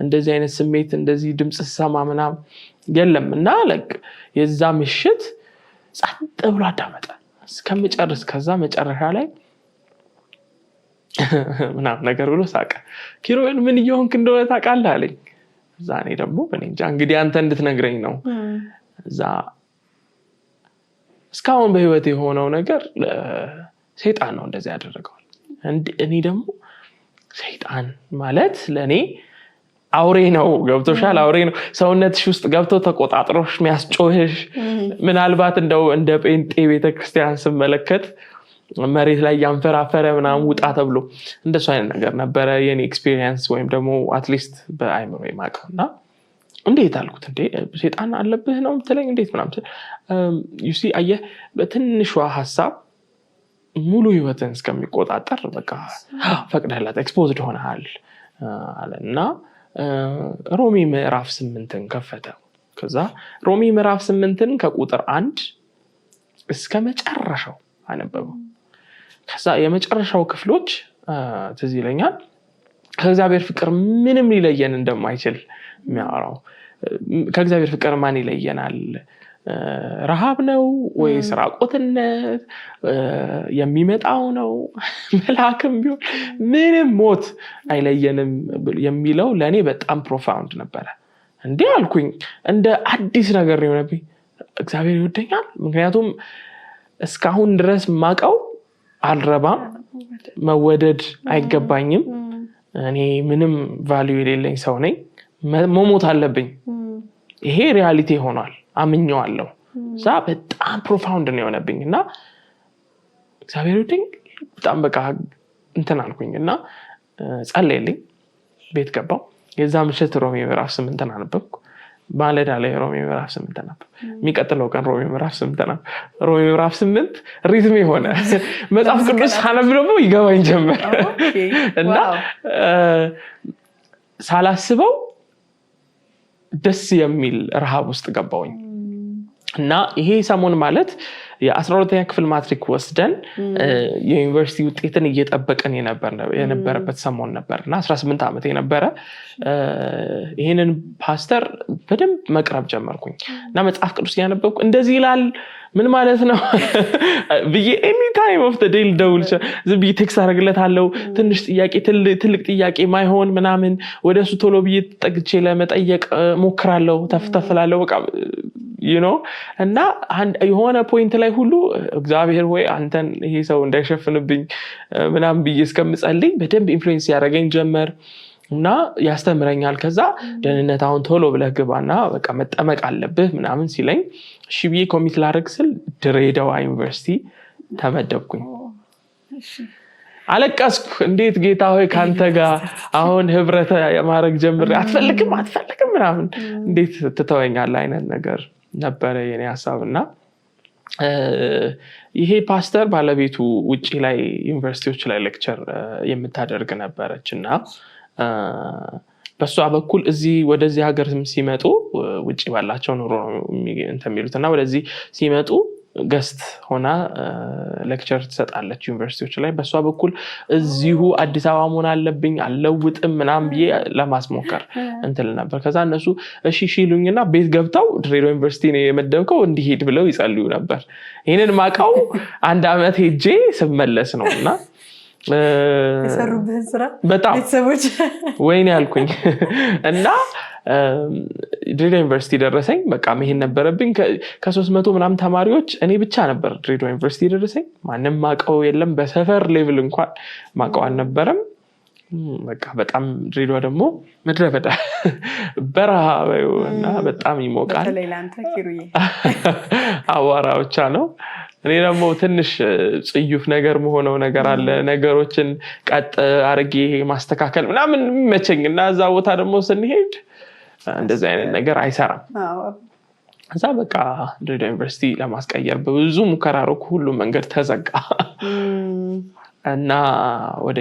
እንደዚህ አይነት ስሜት፣ እንደዚህ ድምፅ ስሰማ ምናምን የለም። እና የዛ ምሽት ጸጥ ብሎ አዳመጠ እስከምጨርስ። ከዛ መጨረሻ ላይ ምናምን ነገር ብሎ ሳቀ። "ኪሩቤል፣ ምን እየሆንክ እንደሆነ ታውቃለህ?" አለኝ። እዛ እኔ ደግሞ እኔ እንጃ፣ እንግዲህ አንተ እንድትነግረኝ ነው። እዛ እስካሁን በህይወት የሆነው ነገር ሰይጣን ነው እንደዚህ ያደረገዋል። እኔ ደግሞ ሰይጣን ማለት ለእኔ አውሬ ነው። ገብቶሻል? አውሬ ነው። ሰውነትሽ ውስጥ ገብቶ ተቆጣጥሮሽ የሚያስጮህሽ፣ ምናልባት እንደው እንደ ጴንጤ ቤተክርስቲያን ስመለከት መሬት ላይ ያንፈራፈረ ምናምን ውጣ ተብሎ እንደሱ አይነት ነገር ነበረ የኔ experience ወይም ደግሞ at least በአይምሮ የማውቀው። እና እንዴት አልኩት። እንዴ፣ ሴጣን አለብህ ነው የምትለኝ? እንዴት ምናምን። You see፣ አየህ፣ በትንሿ ሀሳብ ሙሉ ህይወትን እስከሚቆጣጠር በቃ ፈቅደህላት exposed ሆነሃል አለ። እና ሮሜ ምዕራፍ 8ን ከፈተ። ከዛ ሮሜ ምዕራፍ 8ን ከቁጥር 1 እስከ መጨረሻው አነበበው። ከዛ የመጨረሻው ክፍሎች ትዝ ይለኛል፣ ከእግዚአብሔር ፍቅር ምንም ሊለየን እንደማይችል የሚያወራው። ከእግዚአብሔር ፍቅር ማን ይለየናል? ረሃብ ነው ወይስ ራቁትነት? የሚመጣው ነው? መልአክም ቢሆን ምንም፣ ሞት አይለየንም የሚለው ለእኔ በጣም profound ነበረ። እንዲህ አልኩኝ፣ እንደ አዲስ ነገር የሆነብኝ፣ እግዚአብሔር ይወደኛል። ምክንያቱም እስካሁን ድረስ ማቀው አልረባም፣ መወደድ አይገባኝም፣ እኔ ምንም value የሌለኝ ሰው ነኝ፣ መሞት አለብኝ። ይሄ reality ሆኗል፣ አምኜዋለሁ። እዛ በጣም profound ነው የሆነብኝ እና እግዚአብሔር ይወደኝ በጣም በቃ እንትን አልኩኝ እና ጸለየልኝ። ቤት ገባው። የዛ ምሽት ሮሜ ምዕራፍ 8 አነበብኩ። ማለዳ ላይ ሮሜ ምዕራፍ 8 አነበብኩ። የሚቀጥለው ቀን ሮሜ ምዕራፍ 8 አነበብኩ። ሮሜ ምዕራፍ 8 rhythm የሆነ መጽሐፍ ቅዱስ ሳነብ ደግሞ ይገባኝ ጀመር እና ሳላስበው ደስ የሚል ረሃብ ውስጥ ገባሁኝ። እና ይሄ ሰሞን ማለት የ12ኛ ክፍል ማትሪክ ወስደን የዩኒቨርሲቲ ውጤትን እየጠበቅን የነበረበት ሰሞን ነበር። እና 18 ዓመት የነበረ ይሄንን ፓስተር በደንብ መቅረብ ጀመርኩኝ። እና መጽሐፍ ቅዱስ እያነበብኩ እንደዚህ ይላል ምን ማለት ነው ብዬ any time of the day ልደውል ዝም ብዬ text አደርግለታለሁ። ትንሽ ጥያቄ ትልቅ ጥያቄ ማይሆን ምናምን ወደ እሱ ቶሎ ብዬ ጠግቼ ለመጠየቅ ሞክራለሁ፣ ተፍተፍላለሁ በቃ እና የሆነ point ላይ ሁሉ እግዚአብሔር ሆይ አንተን ይሄ ሰው እንዳይሸፍንብኝ ምናምን ብዬ እስከምጸልይ በደንብ influence ያደረገኝ ጀመር እና ያስተምረኛል። ከዛ ደህንነት አሁን ቶሎ ብለህ ግባና በቃ መጠመቅ አለብህ ምናምን ሲለኝ እሺ ብዬ commit ላደርግ ስል ድሬዳዋ ዩኒቨርሲቲ ተመደብኩኝ። አለቀስኩ። እንዴት ጌታ ሆይ ከአንተ ጋር አሁን ህብረት ማድረግ ጀምሬ አትፈልግም አትፈልግም ምናምን እንዴት ትተወኛለህ አይነት ነገር ነበረ የኔ ሀሳብ። እና ይሄ ፓስተር ባለቤቱ ውጭ ላይ ዩኒቨርሲቲዎች ላይ lecture የምታደርግ ነበረች። እና በእሷ በኩል እዚህ ወደዚህ ሀገር ሲመጡ ውጭ ባላቸው ኑሮ ነው እንትን የሚሉት እና ወደዚህ ሲመጡ guest ሆና lecture ትሰጣለች ዩኒቨርሲቲዎች ላይ። በእሷ በኩል እዚሁ አዲስ አበባ መሆን አለብኝ አልለውጥም ምናምን ብዬ ለማስሞከር እንትል ነበር። ከዛ እነሱ እሺ እሺ ይሉኝና ቤት ገብተው ድሬዳዋ ዩኒቨርሲቲ ነው የመደብከው እንዲሄድ ብለው ይጸልዩ ነበር። ይህንን ማቀው አንድ አመት ሄጄ ስመለስ ነው። እና
የሰሩብህን ስራ
በጣም
ቤተሰቦች
ወይኔ ያልኩኝ እና ድሬዳዋ ዩኒቨርሲቲ ደረሰኝ። በቃ መሄድ ነበረብኝ። ከ300 ምናምን ተማሪዎች እኔ ብቻ ነበር ድሬዳዋ ዩኒቨርሲቲ ደረሰኝ። ማንም ማቀው የለም። በሰፈር level እንኳን ማቀው አልነበረም። በቃ በጣም ድሬዳዋ ደግሞ ምድረ በዳ በረሃ እና በጣም ይሞቃል።
በተለይ ለአንተ ኪሩዬ።
አቧራ ብቻ ነው። እኔ ደግሞ ትንሽ ጽዩፍ ነገር መሆነው ነገር አለ። ነገሮችን ቀጥ አርጌ ማስተካከል ምናምን የሚመቸኝ እና እዛ ቦታ ደግሞ ስንሄድ እንደዚህ አይነት ነገር አይሰራም። እዛ በቃ ድሬዳዋ ዩኒቨርሲቲ ለማስቀየር በብዙ ሙከራ አደረኩ። ሁሉም መንገድ ተዘጋ እና ወደ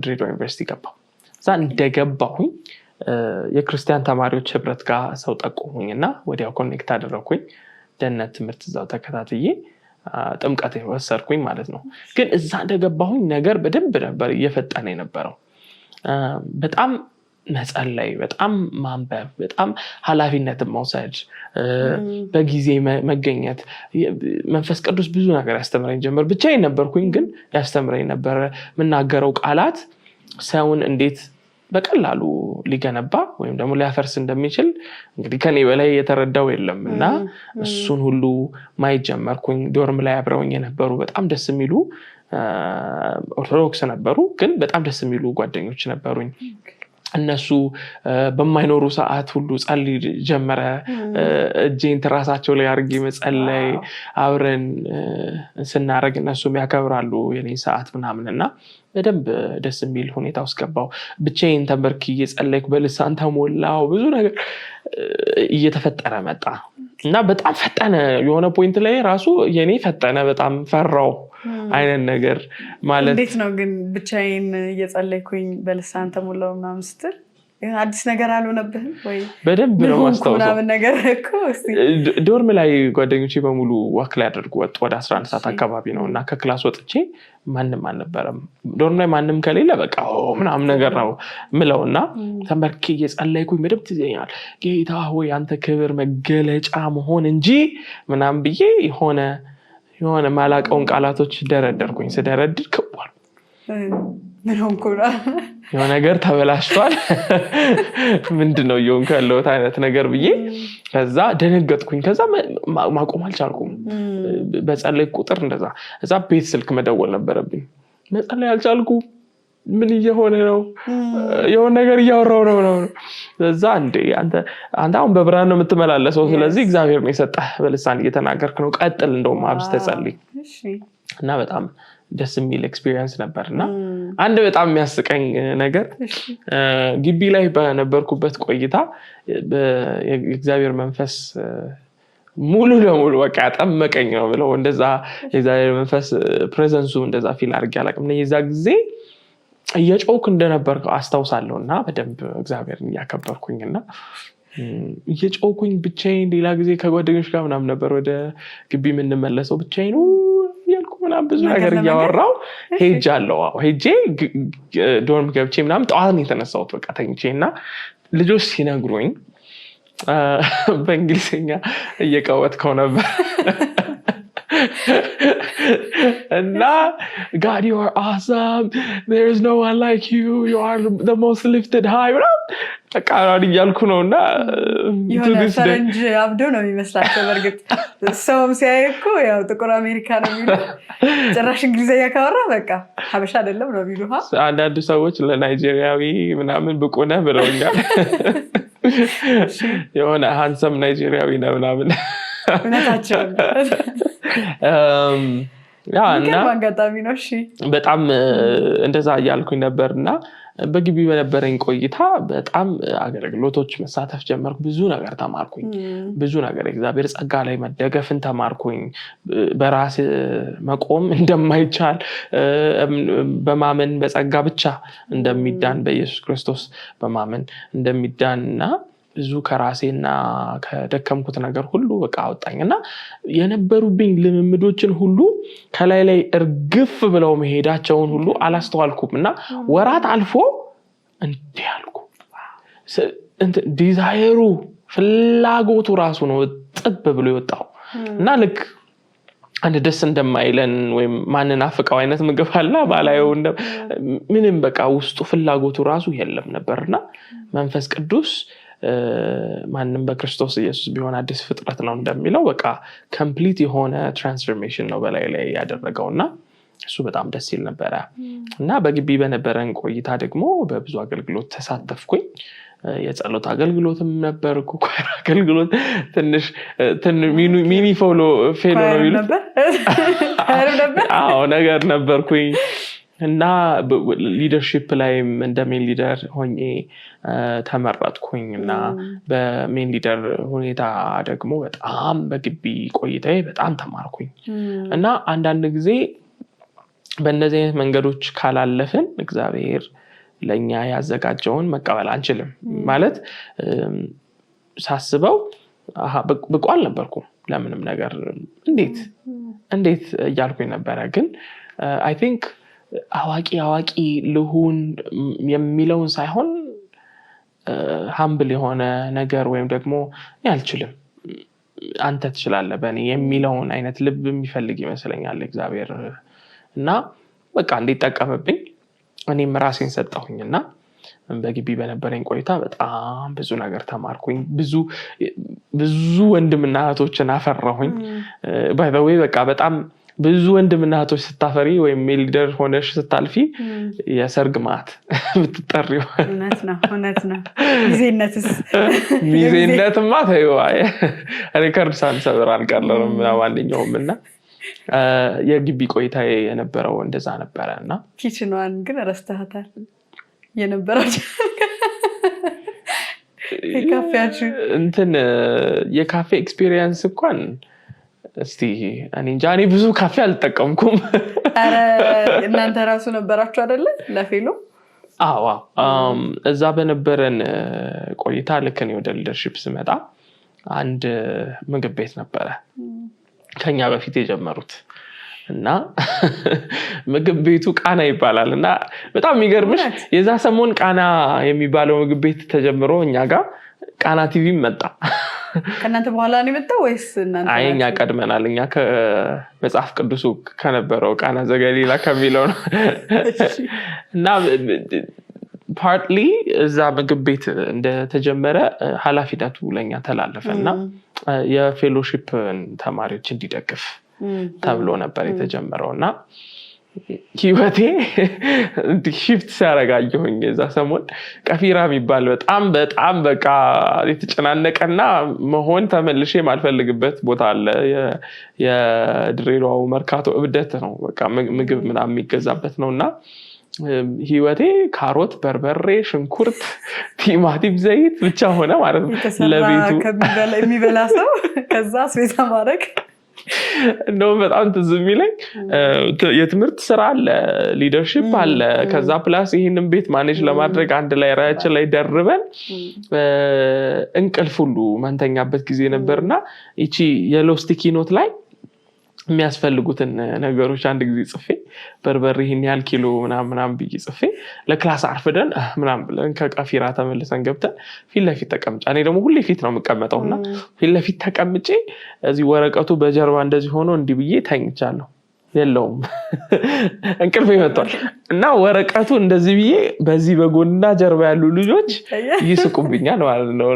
ድሬዳዋ ዩኒቨርሲቲ ገባሁ። እዛ እንደገባሁኝ የክርስቲያን ተማሪዎች ህብረት ጋር ሰው ጠቆሙኝ እና ወዲያው connect አደረኩኝ። ደህንነት ትምህርት እዛው ተከታትዬ ጥምቀት ወሰድኩኝ ማለት ነው። ግን እዛ እንደገባሁኝ ነገር በደንብ ነበር እየፈጠነ የነበረው። በጣም መጸለይ፣ በጣም ማንበብ፣ በጣም ኃላፊነትን መውሰድ፣ በጊዜ መገኘት። መንፈስ ቅዱስ ብዙ ነገር ያስተምረኝ ጀመር። ብቻዬን ነበርኩኝ ግን ያስተምረኝ ነበረ። የምናገረው ቃላት ሰውን እንዴት በቀላሉ ሊገነባ ወይም ደግሞ ሊያፈርስ እንደሚችል እንግዲህ ከኔ በላይ የተረዳው የለም እና እሱን ሁሉ ማየት ጀመርኩኝ። dorm ላይ አብረውኝ የነበሩ በጣም ደስ የሚሉ ኦርቶዶክስ ነበሩ፣ ግን በጣም ደስ የሚሉ ጓደኞች ነበሩኝ። እነሱ በማይኖሩ ሰዓት ሁሉ ጸልይ ጀመረ። እጄን ትራሳቸው ላይ አድርጌ መጸለይ አብረን ስናደርግ እነሱም ያከብራሉ የኔን ሰዓት ምናምን እና በደንብ ደስ የሚል ሁኔታ ውስጥ ገባሁ። ብቻዬን ተንበርክኬ እየጸለይኩ በልሳን ተሞላሁ። ብዙ ነገር እየተፈጠረ መጣ እና በጣም ፈጠነ። የሆነ point ላይ ራሱ የኔ ፈጠነ፣ በጣም ፈራው አይነት ነገር ማለት።
እንዴት ነው ግን ብቻዬን እየጸለይኩኝ በልሳን ተሞላው ምናምን ስትል አዲስ ነገር አልሆነብህም ወይ?
በደንብ ነው ማስታውሰው።
ምናምን ነገር እኮ እስኪ።
dorm ላይ ጓደኞቼ በሙሉ walk ላይ ያደርጉ ወጡ። ወደ 11 ሰዓት አካባቢ ነው እና ከ class ወጥቼ ማንም አልነበረም። dorm ላይ ማንም ከሌለ በቃ ምናምን ነገር ነው ምለው እና ተንበርክኬ እየጸለይኩኝ በደንብ ትዝ ይለኛል። ጌታ ሆይ አንተ ክብር መገለጫ መሆን እንጂ ምናምን ብዬ የሆነ የሆነ ማላቀውን ቃላቶች ደረደርኩኝ። ስደረድር ክቧል።
ምን ሆንኩ ነው?
የሆነ ነገር ተበላሽቷል። ምንድን ነው እየሆንኩ ያለሁት አይነት ነገር ብዬ ከዛ ደነገጥኩኝ። ከዛ ማቆም አልቻልኩም። በጸለይ ቁጥር እንደዛ እዛ ቤት ስልክ መደወል ነበረብኝ። መጸለይ አልቻልኩም። ምን እየሆነ ነው? የሆነ ነገር እያወራው ነው ነው። እዛ እንዴ አንተ አሁን በብርሃን ነው የምትመላለሰው፣ ስለዚህ እግዚአብሔር ነው የሰጠህ፣ በልሳን እየተናገርክ ነው፣ ቀጥል፣ እንደውም አብዝተህ ጸልይ። እና በጣም ደስ የሚል experience ነበር። እና አንድ በጣም የሚያስቀኝ ነገር ግቢ ላይ በነበርኩበት ቆይታ የእግዚአብሔር መንፈስ ሙሉ ለሙሉ በቃ ያጠመቀኝ ነው ብለው እንደዛ የእግዚአብሔር መንፈስ presence ኡ እንደዛ feel አድርጌ አላውቅም። እና የዛ ጊዜ እየጮህኩ እንደነበር አስታውሳለሁ። እና በደንብ እግዚአብሔርን እያከበርኩኝ እና እየጮህኩኝ ብቻዬን፣ ሌላ ጊዜ ከጓደኞች ጋር ምናምን ነበር ወደ ግቢ የምንመለሰው፣ ብቻዬን እያልኩ ምናምን ብዙ ነገር እያወራው ሄጃለሁ። አዎ፣ ሄጄ dorm ገብቼ ምናምን ጠዋት ነው የተነሳሁት በቃ ተኝቼ። እና ልጆች ሲነግሩኝ በእንግሊዝኛ እየቀወጥከው ነበር እና "God, you are awesome, there is no one like you, you are the most lifted high" ምናምን በቃ እያልኩ ነው። እና
የሆነ ፈረንጅ አብዶ ነው የሚመስላቸው። በእርግጥ ሰውም ሲያይ እኮ ያው ጥቁር አሜሪካ ነው የሚሉ፣ ጭራሽ እንግሊዝኛ ካወራ በቃ ሀበሻ አይደለም ነው የሚሉ።
አንዳንድ ሰዎች ለናይጄሪያዊ ምናምን ብቁ ነህ ብለውኛል። የሆነ handsome ናይጄሪያዊ ነህ ምናምን።
እውነታቸውን።
Yeah፣ እና
አጋጣሚ ነው። እሺ።
በጣም እንደዛ እያልኩኝ ነበር። እና በግቢ በነበረኝ ቆይታ በጣም አገልግሎቶች መሳተፍ ጀመርኩ። ብዙ ነገር ተማርኩኝ። ብዙ ነገር፣ የእግዚአብሔር ጸጋ ላይ መደገፍን ተማርኩኝ። በራስ መቆም እንደማይቻል፣ በማመን በጸጋ ብቻ እንደሚዳን፣ በኢየሱስ ክርስቶስ በማመን እንደሚዳን እና ብዙ ከራሴና ከደከምኩት ነገር ሁሉ በቃ አወጣኝ። እና የነበሩብኝ ልምምዶችን ሁሉ ከላይ ላይ እርግፍ ብለው መሄዳቸውን ሁሉ አላስተዋልኩም። እና ወራት አልፎ እንዲህ አልኩ፣ desire ኡ ፍላጎቱ ራሱ ነው ጥብ ብሎ የወጣው። እና ልክ አንድ ደስ እንደማይለን ወይም ማንናፍቀው አይነት ምግብ አለ ባላየው ምንም በቃ ውስጡ ፍላጎቱ ራሱ የለም ነበር። እና መንፈስ ቅዱስ ማንም በክርስቶስ ኢየሱስ ቢሆን አዲስ ፍጥረት ነው እንደሚለው በቃ complete የሆነ transformation ነው በላይ ላይ ያደረገው። እና እሱ በጣም ደስ ይል ነበረ። እና በግቢ በነበረን ቆይታ ደግሞ በብዙ አገልግሎት ተሳተፍኩኝ። የጸሎት አገልግሎትም ነበርኩ። Choir አገልግሎት ትንሽ mini fellow fellow ነው የሚሉት አዎ ነገር ነበርኩኝ። እና leadership ላይም እንደ main leader ሆኜ ተመረጥኩኝ። እና በ main leader ሁኔታ ደግሞ በጣም በግቢ ቆይታዬ በጣም ተማርኩኝ። እና አንዳንድ ጊዜ በእነዚህ አይነት መንገዶች ካላለፍን እግዚአብሔር ለእኛ ያዘጋጀውን መቀበል አንችልም። ማለት ሳስበው ብቁ አልነበርኩም ለምንም ነገር፣ እንዴት እንዴት እያልኩኝ ነበረ። ግን I think አዋቂ አዋቂ ልሁን የሚለውን ሳይሆን humble የሆነ ነገር ወይም ደግሞ እኔ አልችልም፣ አንተ ትችላለህ በእኔ የሚለውን አይነት ልብ የሚፈልግ ይመስለኛል እግዚአብሔር። እና በቃ እንዲጠቀምብኝ እኔም ራሴን ሰጠሁኝ። እና በግቢ በነበረኝ ቆይታ በጣም ብዙ ነገር ተማርኩኝ። ብዙ ብዙ ወንድምና እህቶችን አፈራሁኝ። By the way በቃ በጣም ብዙ ወንድምና እህቶች ስታፈሪ ወይም leader ሆነሽ ስታልፊ የሰርግ ማት ብትጠሪው።
እውነት ነው፣ እውነት ነው። ሚዜነትስ?
ሚዜነትማ ተይው፣ record ሳንሰብር አልቀረንም። ማንኛውም እና የግቢ ቆይታ የነበረው እንደዛ ነበረ እና
Kitchen ኗን ግን ረስተሃታል። የነበራቸው የካፌያችሁ።
እንትን የካፌ experience እንኳን እስቲ እኔ እንጃ፣ እኔ ብዙ ካፌ አልጠቀምኩም።
ኧረ እናንተ ራሱ ነበራችሁ አይደለ ለ fellow?
አዎ፣ እዛ በነበረን ቆይታ ልክ እኔ ወደ leadership ስመጣ አንድ ምግብ ቤት ነበረ ከኛ በፊት የጀመሩት። እና ምግብ ቤቱ ቃና ይባላል። እና በጣም የሚገርምሽ የዛ ሰሞን ቃና የሚባለው ምግብ ቤት ተጀምሮ እኛ ጋር ቃና ቲቪም መጣ።
ከእናንተ በኋላ ነው የመጣው ወይስ እናንተ?
አይ፣ እኛ
ናችሁ?
ቀድመናል። እኛ ከመጽሐፍ ቅዱሱ ከነበረው ቃና ዘገሊላ ከሚለው ነው። እና partly እዛ ምግብ ቤት እንደተጀመረ ኃላፊነቱ ለእኛ ተላለፈ እና የ fellowship ን ተማሪዎች እንዲደግፍ ተብሎ ነበር የተጀመረው። እና ህይወቴ shift ሲያደርግ አየሁኝ። የዛ ሰሞን ቀፊራ የሚባል በጣም በጣም በቃ የተጨናነቀና መሆን ተመልሼ የማልፈልግበት ቦታ አለ። የድሬዳዋው መርካቶ እብደት ነው። በቃ ምግብ ምናምን የሚገዛበት ነው። እና ህይወቴ ካሮት፣ በርበሬ፣ ሽንኩርት፣ ቲማቲም፣ ዘይት ብቻ ሆነ ማለት ነው።
ለቤቱ የሚበላ ሰው ከዛ አስቤዛ ማድረግ።
እንደውም በጣም ትዝ የሚለኝ የትምህርት ስራ አለ፣ leadership አለ። ከዛ plus ይህንን ቤት manage ለማድረግ አንድ ላይ ራያችን ላይ ደርበን እንቅልፍ ሁሉ ማንተኛበት ጊዜ ነበር። እና ይቺ yellow sticky note ላይ የሚያስፈልጉትን ነገሮች አንድ ጊዜ ጽፌ፣ በርበሬ ይህን ያህል ኪሎ ምናምን ምናምን ብዬ ጽፌ፣ ለ class አርፍደን ምናምን ብለን ከቀፊራ ተመልሰን ገብተን ፊት ለፊት ተቀምጬ፣ እኔ ደግሞ ሁሌ ፊት ነው የምቀመጠው፣ እና ፊት ለፊት ተቀምጬ እዚህ ወረቀቱ በጀርባ እንደዚህ ሆኖ እንዲህ ብዬ ተኝቻለሁ። የለውም፣ እንቅልፍ መጥቷል። እና ወረቀቱ እንደዚህ ብዬ በዚህ በጎንና ጀርባ ያሉ ልጆች ይስቁብኛል ማለት ነው።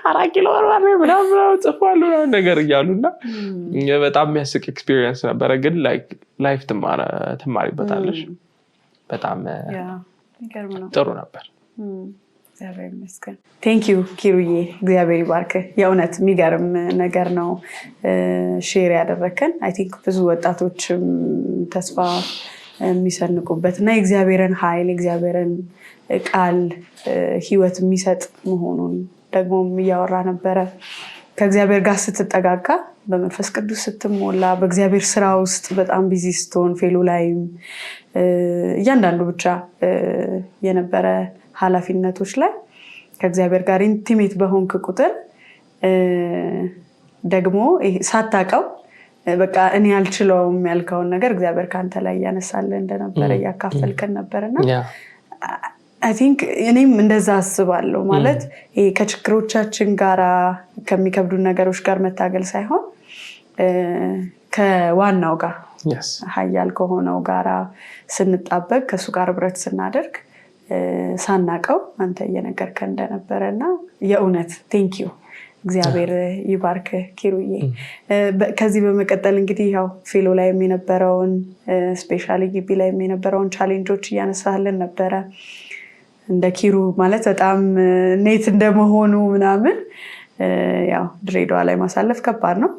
4 ኪሎ በርበሬ ምናምን ምናምን ጽፏል ምናምን ነገር እያሉ። እና በጣም የሚያስቅ experience ነበረ። ግን life ትማሪበታለሽ። በጣም ጥሩ ነበር።
እግዚአብሔር ይመስገን። Thank you ኪሩዬ፣ እግዚአብሔር ይባርክ። የእውነት የሚገርም ነገር ነው share ያደረግከን። I think ብዙ ወጣቶችም ተስፋ የሚሰንቁበት እና የእግዚአብሔርን ኃይል፣ የእግዚአብሔርን ቃል ህይወት የሚሰጥ መሆኑን ደግሞም እያወራ ነበረ። ከእግዚአብሔር ጋር ስትጠጋጋ፣ በመንፈስ ቅዱስ ስትሞላ፣ በእግዚአብሔር ስራ ውስጥ በጣም busy ስትሆን፣ fellow ላይም እያንዳንዱ ብቻ የነበረ ኃላፊነቶች ላይ ከእግዚአብሔር ጋር intimate በሆንክ ቁጥር ደግሞ ሳታውቀው በቃ እኔ አልችለውም ያልከውን ነገር እግዚአብሔር ከአንተ ላይ እያነሳልህ እንደነበረ እያካፈልከን ነበር። እና I think እኔም እንደዛ አስባለሁ። ማለት ይሄ ከችግሮቻችን ጋራ፣ ከሚከብዱ ነገሮች ጋር መታገል ሳይሆን ከዋናው ጋር፣ ኃያል ከሆነው ጋራ ስንጣበቅ፣ ከእሱ ጋር ህብረት ስናደርግ ሳናቀው አንተ እየነገርከን እንደነበረ። እና የእውነት thank you፣ እግዚአብሔር ይባርክ ኪሩዬ። ከዚህ በመቀጠል እንግዲህ ያው fellow ላይም የነበረውን፣ especially ግቢ ላይም የነበረውን challenge ኦች እያነሳልን ነበረ። እንደ ኪሩ ማለት በጣም neat እንደመሆኑ ምናምን ያው ድሬዳዋ ላይ ማሳለፍ ከባድ ነው።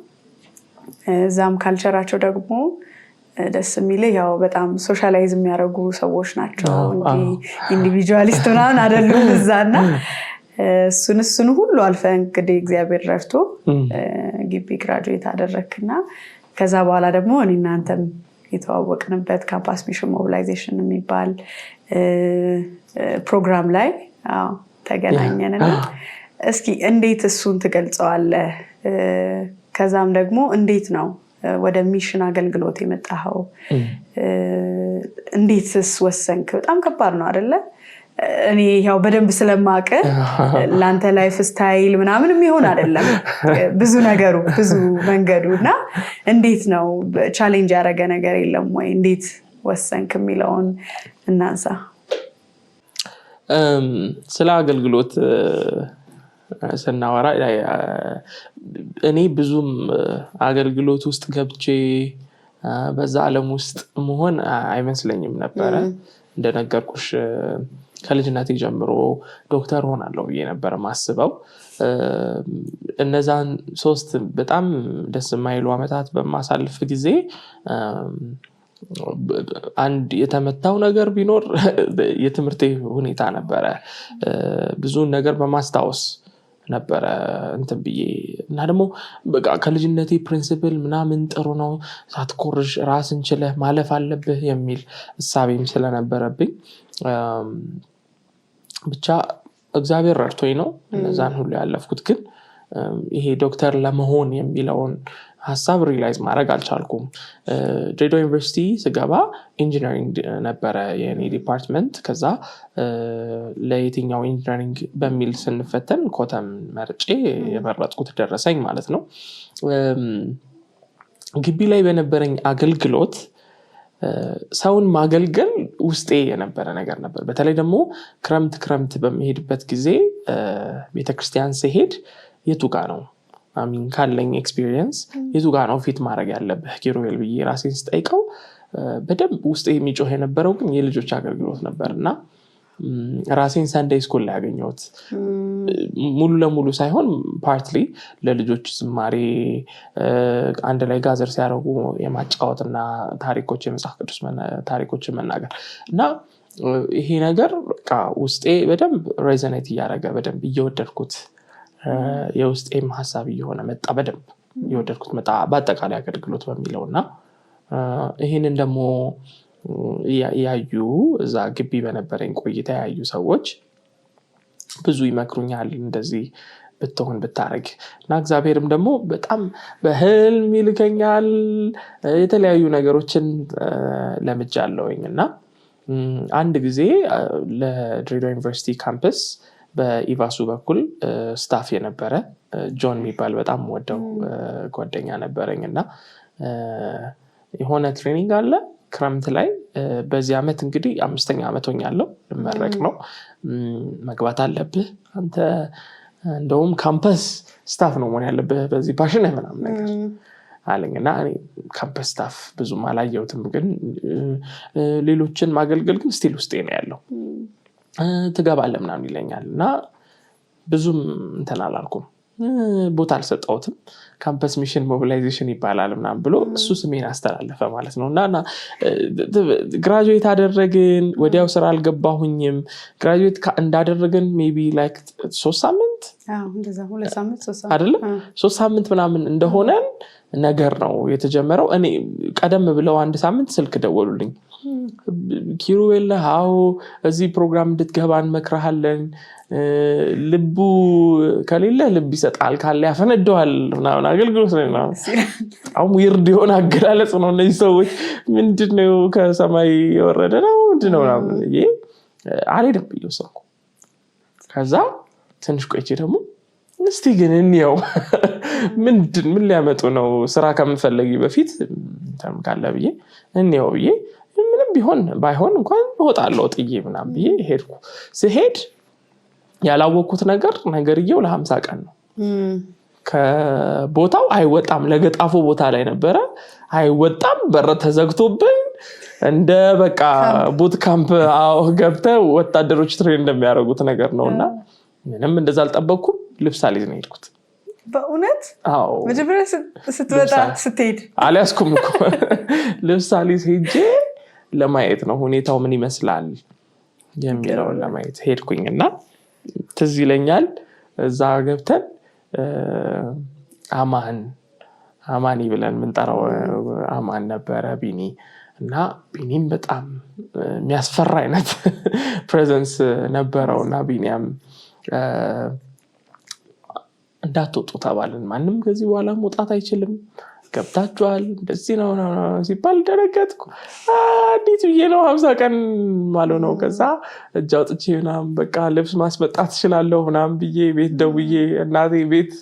እዛም culture ኣቸው ደግሞ ደስ የሚልህ ያው በጣም socialize የሚያደርጉ ሰዎች ናቸው። እንዲህ individualist ምናምን አይደሉም እዛ። እና እሱን እሱን ሁሉ አልፈ እንግዲህ እግዚአብሔር ረድቶ ግቢ graduate አደረግክና ከዛ በኋላ ደግሞ እኔ እናንተም የተዋወቅንበት campus mission mobilization የሚባል ፕሮግራም ላይ ተገናኘን። እና እስኪ እንዴት እሱን ትገልጸዋለህ? ከዛም ደግሞ እንዴት ነው ወደ mission አገልግሎት የመጣኸው? እንዴትስ ወሰንክ? በጣም ከባድ ነው አይደለ? እኔ ያው በደንብ ስለማቅ ለአንተ lifestyle ምናምን የሚሆን አይደለም ብዙ ነገሩ፣ ብዙ መንገዱ። እና እንዴት ነው፣ challenge ያደረገ ነገር የለም ወይ? እንዴት ወሰንክ የሚለውን እናንሳ።
ስለ አገልግሎት ስናወራ እኔ ብዙም አገልግሎት ውስጥ ገብቼ በዛ ዓለም ውስጥ መሆን አይመስለኝም ነበረ። እንደነገርኩሽ ከልጅነቴ ጀምሮ ዶክተር ሆናለሁ ብዬ ነበር ማስበው። እነዛን 3 በጣም ደስ የማይሉ ዓመታት በማሳልፍ ጊዜ አንድ የተመታው ነገር ቢኖር የትምህርቴ ሁኔታ ነበረ። ብዙን ነገር በማስታወስ ነበረ እንትን ብዬ። እና ደግሞ በቃ ከልጅነቴ principle ምናምን ጥሩ ነው፣ ሳትኮርዥ ራስን ችለህ ማለፍ አለብህ የሚል እሳቤም ስለነበረብኝ፣ ብቻ እግዚአብሔር ረድቶኝ ነው እነዛን ሁሉ ያለፍኩት። ግን ይሄ ዶክተር ለመሆን የሚለውን ሀሳብ realize ማድረግ አልቻልኩም። ድሬዳዋ ዩኒቨርሲቲ ስገባ engineering ነበረ የኔ department። ከዛ ለየትኛው engineering በሚል ስንፈተን ኮተም መርጬ የመረጥኩት ደረሰኝ ማለት ነው። ግቢ ላይ በነበረኝ አገልግሎት ሰውን ማገልገል ውስጤ የነበረ ነገር ነበር። በተለይ ደግሞ ክረምት ክረምት በሚሄድበት ጊዜ ቤተክርስቲያን ስሄድ የቱ ጋ ነው፣ I mean ካለኝ experience የቱ ጋ ነው fit ማድረግ ያለብህ ኪሩቤል ብዬ ራሴን ስጠይቀው በደንብ ውስጥ የሚጮህ የነበረው ግን የልጆች አገልግሎት ነበር። እና ራሴን Sunday school ላይ ያገኘሁት፣ ሙሉ ለሙሉ ሳይሆን partly ለልጆች ዝማሬ አንድ ላይ gather ሲያደርጉ የማጫወት እና ታሪኮች፣ የመጽሐፍ ቅዱስ ታሪኮችን መናገር። እና ይሄ ነገር በቃ ውስጤ በደንብ resonate እያደረገ፣ በደንብ እየወደድኩት፣ የውስጤም ሀሳብ እየሆነ መጣ። በደንብ እየወደድኩት መጣ በአጠቃላይ አገልግሎት በሚለው። እና ይህንን ደግሞ ያዩ፣ እዛ ግቢ በነበረኝ ቆይታ ያዩ ሰዎች ብዙ ይመክሩኛል፣ እንደዚህ ብትሆን፣ ብታረግ። እና እግዚአብሔርም ደግሞ በጣም በህልም ይልከኛል። የተለያዩ ነገሮችን ለምጃለሁኝ። እና አንድ ጊዜ ለድሬዳዋ ዩኒቨርሲቲ ካምፕስ በኢቫሱ በኩል staff የነበረ ጆን የሚባል በጣም የምወደው ጓደኛ ነበረኝ። እና የሆነ training አለ ክረምት ላይ፣ በዚህ ዓመት እንግዲህ አምስተኛ ዓመት ሆኛለሁ፣ ልመረቅ ነው፣ መግባት አለብህ አንተ፣ እንደውም campus staff ነው መሆን ያለብህ በዚህ passion ምናምን ነገር አለኝ። እና እኔ campus staff ብዙም አላየሁትም፣ ግን ሌሎችን ማገልገል ግን still ውስጤ ነው ያለው። ትገባለህ ምናምን ይለኛል እና ብዙም እንትን አላልኩም፣ ቦታ አልሰጠሁትም። Campus mission mobilization ይባላል ምናምን ብሎ እሱ ስሜን አስተላለፈ ማለት ነው። እና graduate አደረግን፣ ወዲያው ስራ አልገባሁኝም። Graduate እንዳደረግን maybe like 3 ሳምንት አይደለም፣ 3 ሳምንት ምናምን እንደሆነን ነገር ነው የተጀመረው። እኔ ቀደም ብለው አንድ ሳምንት ስልክ ደወሉልኝ። "ኪሩቤል ነህ? አዎ፣ እዚህ ፕሮግራም እንድትገባ እንመክርሃለን። ልቡ ከሌለ ልብ ይሰጣል፣ ካለ ያፈነደዋል ምናምን አገልግሎት ነው።" ምናምን። በጣም weird የሆነ አገላለጽ ነው። እነዚህ ሰዎች ምንድነው፣ ከሰማይ የወረደ ነው፣ ምንድነው ምናምን ብዬ አልሄድም ብዬ ወሰንኩ። ከዛ ትንሽ ቆይቼ ደግሞ እስቲ ግን እንየው፣ ምንድን ምን ሊያመጡ ነው፣ ስራ ከምፈለጊ በፊት እንትን ካለ ብዬ፣ እንየው ብዬ፣ ምንም ቢሆን ባይሆን እንኳን እወጣለሁ ጥዬ ምናምን ብዬ ሄድኩ። ስሄድ ያላወቅኩት ነገር ነገርየው ለ50 ቀን ነው። ከቦታው አይወጣም። ለገጣፎ ቦታ ላይ ነበረ፣ አይወጣም። በር ተዘግቶብን እንደ በቃ boot camp ገብተህ ወታደሮች train እንደሚያደርጉት ነገር ነው። እና ምንም እንደዛ አልጠበቅኩም። ልብስ አልይዝ ነው የሄድኩት።
በእውነት?
አዎ።
መጀመሪያ ስትመጣ ስትሄድ
አልያዝኩም እኮ። ልብስ አልይዝ ሄጄ ለማየት ነው፣ ሁኔታው ምን ይመስላል የሚለውን ለማየት ሄድኩኝ። እና ትዝ ይለኛል እዛ ገብተን አማን፣ አማኒ ብለን የምንጠራው አማን ነበረ፣ ቢኒ። እና ቢኒም በጣም የሚያስፈራ አይነት presence ነበረው። እና ቢኒያም እንዳትወጡ ተባልን። ማንም ከዚህ በኋላ መውጣት አይችልም፣ ገብታችኋል፣ እንደዚህ ነው ሲባል ደነገጥኩ። እንዴት ብዬ ነው 50 ቀን ማለት ነው። ከዛ እጅ አውጥቼ ምናምን በቃ ልብስ ማስመጣት እችላለሁ ምናምን ብዬ ቤት ደውዬ እናቴ ቤት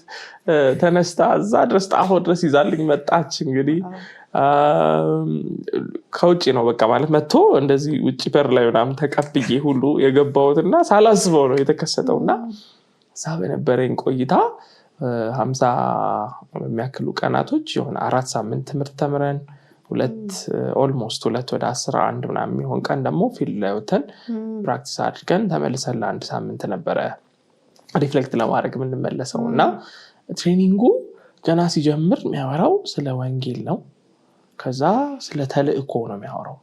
ተነስታ እዛ ድረስ ጣፎ ድረስ ይዛልኝ መጣች። እንግዲህ ከውጭ ነው በቃ ማለት መጥቶ እንደዚህ ውጭ በር ላይ ምናምን ተቀብዬ ሁሉ የገባሁት። እና ሳላስበው ነው የተከሰተው። እና እዛ በነበረኝ ቆይታ 50 የሚያክሉ ቀናቶች የሆነ 4 ሳምንት ትምህርት ተምረን፣ ሁለት almost ሁለት ወደ 11 ምናምን የሚሆን ቀን ደግሞ field ላይ ወተን practice አድርገን ተመልሰን ለአንድ ሳምንት ነበረ reflect ለማድረግ የምንመለሰው። እና training ኡ ገና ሲጀምር የሚያወራው ስለ ወንጌል ነው። ከዛ ስለ ተልእኮ ነው የሚያወራው።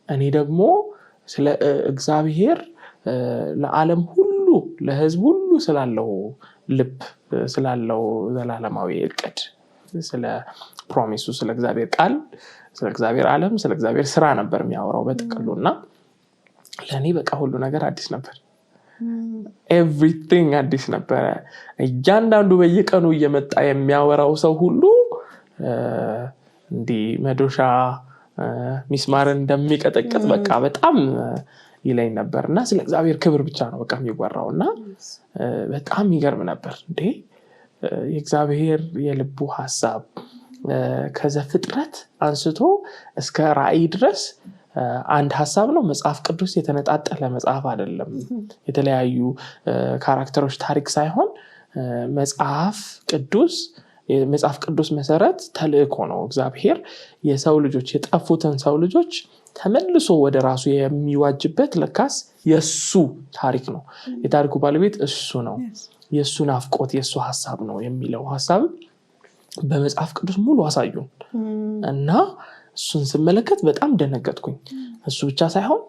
እኔ ደግሞ ስለ እግዚአብሔር ለዓለም ሁሉ፣ ለሕዝብ ሁሉ ስላለው ልብ፣ ስላለው ዘላለማዊ እቅድ፣ ስለ promise ኡ፣ ስለ እግዚአብሔር ቃል፣ ስለ እግዚአብሔር ዓለም፣ ስለ እግዚአብሔር ስራ ነበር የሚያወራው በጥቅሉ። እና ለእኔ በቃ ሁሉ ነገር አዲስ ነበር። Everything አዲስ ነበረ። እያንዳንዱ በየቀኑ እየመጣ የሚያወራው ሰው ሁሉ እንዲህ መዶሻ ሚስማርን እንደሚቀጠቅጥ በቃ በጣም ይለኝ ነበር። እና ስለ እግዚአብሔር ክብር ብቻ ነው በቃ የሚወራው። እና በጣም ይገርም ነበር። እንዴ፣ የእግዚአብሔር የልቡ ሀሳብ ከዘፍጥረት አንስቶ እስከ ራእይ ድረስ አንድ ሀሳብ ነው። መጽሐፍ ቅዱስ የተነጣጠለ መጽሐፍ አይደለም። የተለያዩ character ኦች ታሪክ ሳይሆን መጽሐፍ ቅዱስ የመጽሐፍ ቅዱስ መሰረት ተልእኮ ነው። እግዚአብሔር የሰው ልጆች፣ የጠፉትን ሰው ልጆች ተመልሶ ወደ ራሱ የሚዋጅበት ለካስ የእሱ ታሪክ ነው። የታሪኩ ባለቤት እሱ ነው። የእሱ ናፍቆት፣ የእሱ ሀሳብ ነው የሚለው ሀሳብ በመጽሐፍ ቅዱስ ሙሉ አሳዩን እና እሱን ስመለከት በጣም ደነገጥኩኝ። እሱ ብቻ ሳይሆን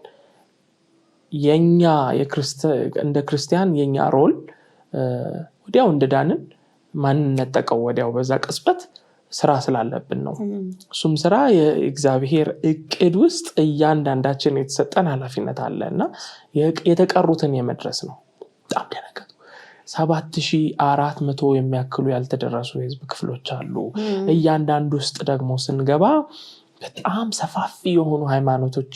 የኛ እንደ ክርስቲያን የኛ role ወዲያው እንደዳንን ማንነጠቀው ወዲያው በዛ ቅጽበት ስራ ስላለብን ነው። እሱም ስራ የእግዚአብሔር እቅድ ውስጥ እያንዳንዳችን የተሰጠን ኃላፊነት አለ እና የተቀሩትን የመድረስ ነው። በጣም ደነገጥኩ። 7,400 የሚያክሉ ያልተደረሱ የህዝብ ክፍሎች አሉ። እያንዳንዱ ውስጥ ደግሞ ስንገባ በጣም ሰፋፊ የሆኑ ሃይማኖቶች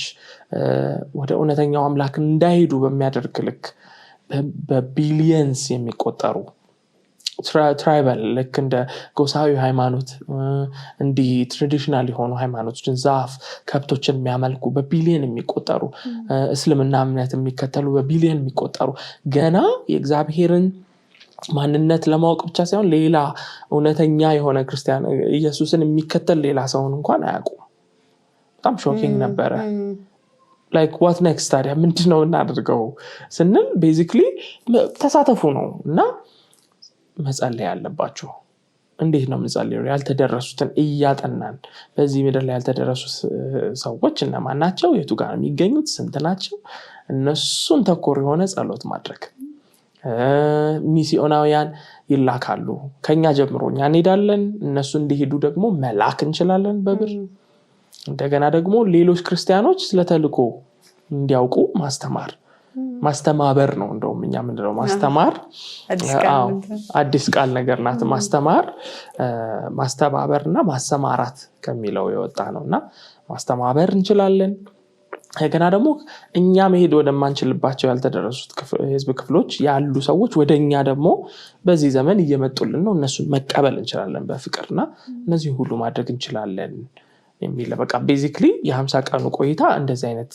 ወደ እውነተኛው አምላክ እንዳይሄዱ በሚያደርግ ልክ በ billions የሚቆጠሩ tribal፣ ልክ እንደ ጎሳዊ ሃይማኖት፣ እንዲህ traditional የሆኑ ሃይማኖቶችን፣ ዛፍ፣ ከብቶችን የሚያመልኩ በቢሊየን የሚቆጠሩ፣ እስልምና እምነት የሚከተሉ በቢሊየን የሚቆጠሩ፣ ገና የእግዚአብሔርን ማንነት ለማወቅ ብቻ ሳይሆን ሌላ እውነተኛ የሆነ ክርስቲያን፣ ኢየሱስን የሚከተል ሌላ ሰውን እንኳን አያውቁም። በጣም shocking ነበረ። Like what next? ታዲያ ምንድን ነው እናደርገው ስንል basically ተሳተፉ ነው እና መጸለይ ያለባችሁ። እንዴት ነው የምንጸልየው? ያልተደረሱትን እያጠናን በዚህ ምድር ላይ ያልተደረሱ ሰዎች እነማን ናቸው? የቱ ጋር የሚገኙት? ስንት ናቸው? እነሱን ተኮር የሆነ ጸሎት ማድረግ። ሚስዮናውያን ይላካሉ። ከኛ ጀምሮ እኛ እንሄዳለን። እነሱ እንዲሄዱ ደግሞ መላክ እንችላለን በብር። እንደገና ደግሞ ሌሎች ክርስቲያኖች ስለ ተልእኮ እንዲያውቁ ማስተማር፣ ማስተማበር ነው። እንደውም እኛ ምንድነው ማስተማር፣ አዲስ ቃል ነገር ናት። ማስተማር፣ ማስተባበር እና ማሰማራት ከሚለው የወጣ ነው እና ማስተማበር እንችላለን። ገና ደግሞ እኛ መሄድ ወደማንችልባቸው ያልተደረሱት የህዝብ ክፍሎች ያሉ ሰዎች ወደ እኛ ደግሞ በዚህ ዘመን እየመጡልን ነው። እነሱን መቀበል እንችላለን በፍቅር እና እነዚህ ሁሉ ማድረግ እንችላለን የሚል በቃ basically የ50 ቀኑ ቆይታ እንደዚህ አይነት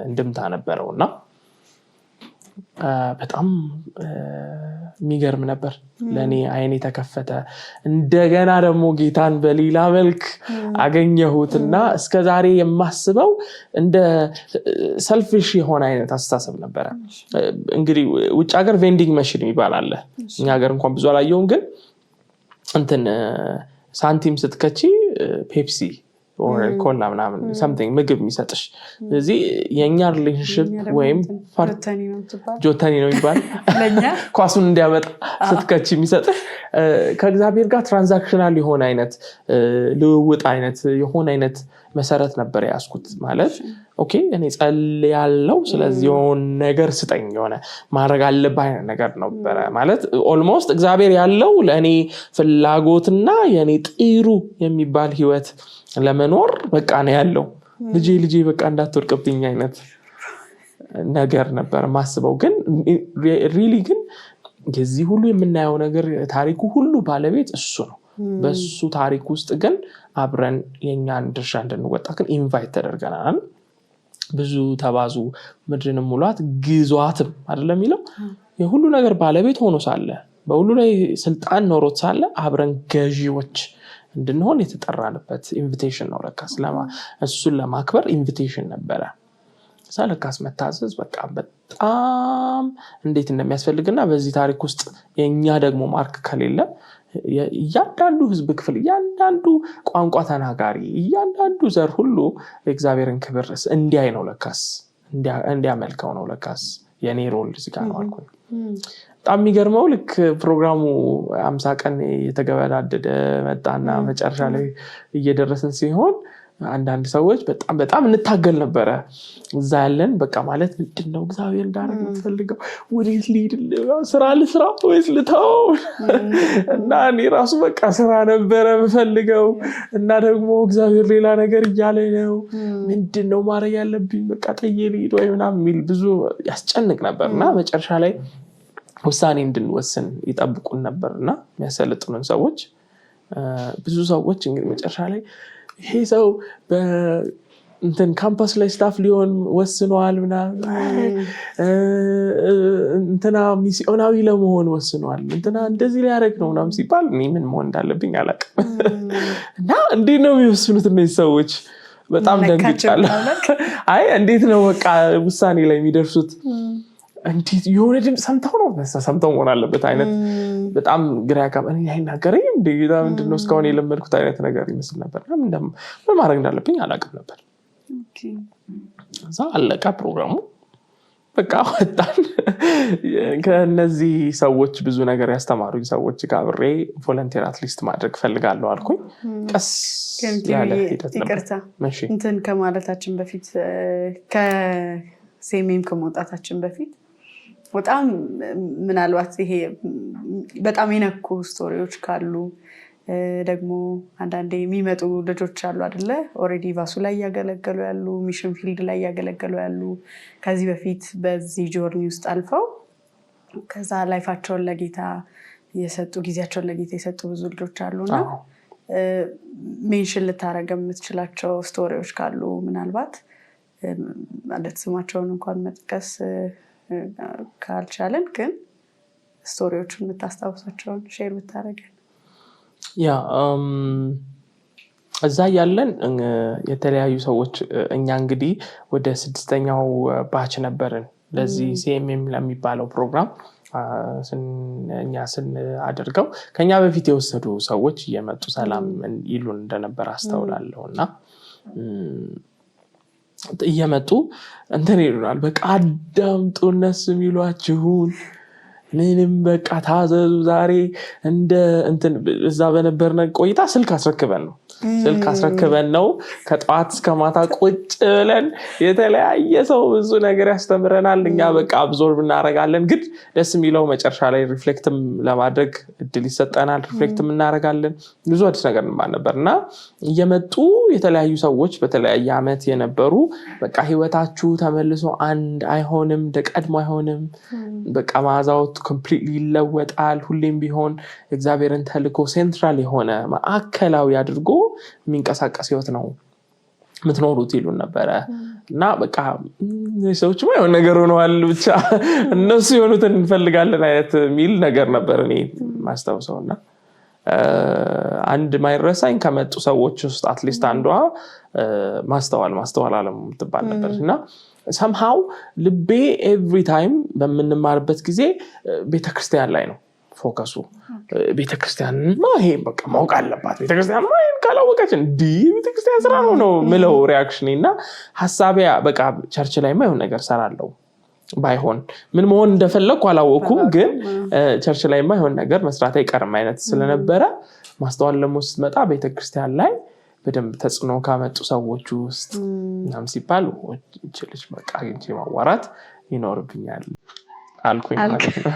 እንድምታ ነበረው እና በጣም የሚገርም ነበር። ለእኔ አይኔ ተከፈተ። እንደገና ደግሞ ጌታን በሌላ መልክ አገኘሁት እና እስከ ዛሬ የማስበው እንደ selfish የሆነ አይነት አስተሳሰብ ነበረ። እንግዲህ ውጭ ሀገር vending machine የሚባል አለ። እኛ ሀገር እንኳን ብዙ አላየውም፣ ግን እንትን ሳንቲም ስትከቺ ፔፕሲ፣ ኮላ ምናምን something ምግብ የሚሰጥሽ። ስለዚህ የእኛ relationship ወይም ጆተኒ ነው የሚባል፣ ኳሱን እንዲያመጣ ስትከች የሚሰጥሽ፣ ከእግዚአብሔር ጋር transactional የሆነ አይነት ልውውጥ አይነት የሆነ አይነት መሰረት ነበር የያዝኩት። ማለት okay እኔ ጸልያለሁ፣ ስለዚህ የሆነ ነገር ስጠኝ፣ የሆነ ማድረግ አለብህ አይነት ነገር ነበረ። ማለት almost እግዚአብሔር ያለው ለእኔ ፍላጎትና የእኔ ጥሩ የሚባል ህይወት ለመኖር በቃ ነው ያለው። ልጄ ልጄ በቃ እንዳትወድቅብኝ አይነት ነገር ነበር ማስበው። ግን really ግን የዚህ ሁሉ የምናየው ነገር ታሪኩ ሁሉ ባለቤት እሱ ነው። በሱ ታሪክ ውስጥ ግን አብረን የእኛን ድርሻ እንድንወጣ ግን invite ተደርገናል። ብዙ ተባዙ፣ ምድርንም ሙሏት፣ ግዟትም አይደለም የሚለው? የሁሉ ነገር ባለቤት ሆኖ ሳለ፣ በሁሉ ላይ ስልጣን ኖሮት ሳለ አብረን ገዢዎች እንድንሆን የተጠራንበት invitation ነው። ለካስ እሱን ለማክበር invitation ነበረ። እዛ ለካስ መታዘዝ በቃ በጣም እንዴት እንደሚያስፈልግና በዚህ ታሪክ ውስጥ የእኛ ደግሞ mark ከሌለ እያንዳንዱ ህዝብ ክፍል፣ እያንዳንዱ ቋንቋ ተናጋሪ፣ እያንዳንዱ ዘር ሁሉ የእግዚአብሔርን ክብር እንዲያይ ነው ለካስ፣ እንዲያመልከው ነው ለካስ የኔ role እዚህ ጋር ነው አልኩኝ። በጣም የሚገርመው ልክ ፕሮግራሙ 50 ቀን እየተገባደደ መጣና መጨረሻ ላይ እየደረስን ሲሆን አንዳንድ ሰዎች በጣም በጣም እንታገል ነበረ እዛ ያለን። በቃ ማለት ምንድን ነው እግዚአብሔር እንዳደረግ የምትፈልገው? ወዴት ልሂድ? ስራ ልስራ ወይስ ልተው? እና እኔ ራሱ በቃ ስራ ነበረ የምፈልገው እና ደግሞ እግዚአብሔር ሌላ ነገር እያለ ነው። ምንድን ነው ማድረግ ያለብኝ? በቃ ጥዬ ልሂድ ወይ ምናምን የሚል ብዙ ያስጨንቅ ነበር እና መጨረሻ ላይ ውሳኔ እንድንወስን ይጠብቁን ነበር እና የሚያሰለጥኑን ሰዎች፣ ብዙ ሰዎች እንግዲህ መጨረሻ ላይ ይሄ ሰው እንትን ካምፓስ ላይ staff ሊሆን ወስኗል ምናምን፣ እንትና ሚስዮናዊ ለመሆን ወስኗል፣ እንትና እንደዚህ ሊያደርግ ነው ምናምን ሲባል እኔ ምን መሆን እንዳለብኝ አላውቅም። እና እንዴት ነው የሚወስኑት እነዚህ ሰዎች? በጣም ደንግጫለሁ። አይ እንዴት ነው በቃ ውሳኔ ላይ የሚደርሱት? እንዴት የሆነ ድምፅ ሰምተው ነው፣ ሰምተው መሆን አለበት አይነት በጣም ግራ ያጋባ፣ እኔ አይናገረኝም እንደ ጌታ ምንድን ነው እስካሁን የለመድኩት አይነት ነገር ይመስል ነበር። ምን ማድረግ እንዳለብኝ አላውቅም ነበር። እዛ አለቀ ፕሮግራሙ። በቃ ወጣን። ከእነዚህ ሰዎች፣ ብዙ ነገር ያስተማሩኝ ሰዎች ጋር አብሬ volunteer at least ማድረግ ፈልጋለሁ አልኩኝ። ቀስ ያለ ሂደት ነበር።
ይቅርታ፣ እንትን ከማለታችን በፊት፣ ከ CMM ከመውጣታችን በፊት በጣም ምናልባት ይሄ በጣም የነኩ story ዎች ካሉ፣ ደግሞ አንዳንዴ የሚመጡ ልጆች አሉ አደለ? Already ቫሱ ላይ እያገለገሉ ያሉ፣ mission field ላይ እያገለገሉ ያሉ፣ ከዚህ በፊት በዚህ journey ውስጥ አልፈው ከዛ life ኣቸውን ለጌታ የሰጡ፣ ጊዜያቸውን ለጌታ የሰጡ ብዙ ልጆች አሉ። እና mention ልታደርግ የምትችላቸው story ዎች ካሉ፣ ምናልባት ማለት ስማቸውን እንኳን መጥቀስ ካልቻለን ግን story ዎቹን የምታስታውሳቸውን share ብታደርገን።
Yeah፣ እዛ ያለን የተለያዩ ሰዎች፣ እኛ እንግዲህ ወደ ስድስተኛው batch ነበርን ለዚህ CMM ለሚባለው ፕሮግራም። እኛ ስናደርገው ከኛ በፊት የወሰዱ ሰዎች እየመጡ ሰላም ይሉን እንደነበር አስታውላለሁ። እና እየመጡ እንትን ይሉናል፣ በቃ አዳምጡ፣ እነሱ የሚሏችሁን ምንም በቃ ታዘዙ። ዛሬ እንደ እንትን እዛ በነበርነ ቆይታ ስልክ አስረክበን ነው ከጠዋት እስከ ማታ ቁጭ ብለን የተለያየ ሰው ብዙ ነገር ያስተምረናል። እኛ በቃ absorb እናደርጋለን። ግን ደስ የሚለው መጨረሻ ላይ reflect ም ለማድረግ እድል ይሰጠናል። Reflect ም እናደርጋለን። ብዙ አዲስ ነገር እንማር ነበር። እና እየመጡ የተለያዩ ሰዎች በተለያየ ዓመት የነበሩ በቃ ህይወታችሁ ተመልሶ አንድ አይሆንም፣ እንደ ቀድሞ አይሆንም። በቃ መዓዛው completely ይለወጣል። ሁሌም ቢሆን እግዚአብሔርን ተልኮ central የሆነ ማዕከላዊ አድርጎ የሚንቀሳቀስ ህይወት ነው የምትኖሩት ይሉን ነበረ። እና በቃ ሰዎችማ የሆነ ነገር ሆነዋል፣ ብቻ እነሱ የሆኑትን እንፈልጋለን አይነት የሚል ነገር ነበር እኔ ማስታውሰው። እና አንድ ማይረሳኝ ከመጡ ሰዎች ውስጥ at least አንዷ ማስተዋል አለሙ የምትባል ነበረች። እና somehow ልቤ every time በምንማርበት ጊዜ ቤተክርስቲያን ላይ ነው focus ኡ። ቤተክርስቲያን ይሄ በቃ ማወቅ አለባት፣ ቤተክርስቲያን ይሄን ካላወቀች እንዲህ ቤተክርስቲያን ስራ ነው ነው ምለው reaction እና ሀሳቤ በቃ church ላይ የሆነ ነገር ሰራለው፣ ባይሆን ምን መሆን እንደፈለግኩ አላወኩም፣ ግን church ላይ የሆነ ነገር መስራት አይቀርም አይነት ስለነበረ፣ ማስተዋል ደግሞ ስትመጣ ቤተክርስቲያን ላይ በደንብ ተጽዕኖ ካመጡ ሰዎች ውስጥ ምናምን ሲባል ይህች ልጅ በቃ አግኝቼ ማዋራት ይኖርብኛል አልኩኝ ማለት ነው።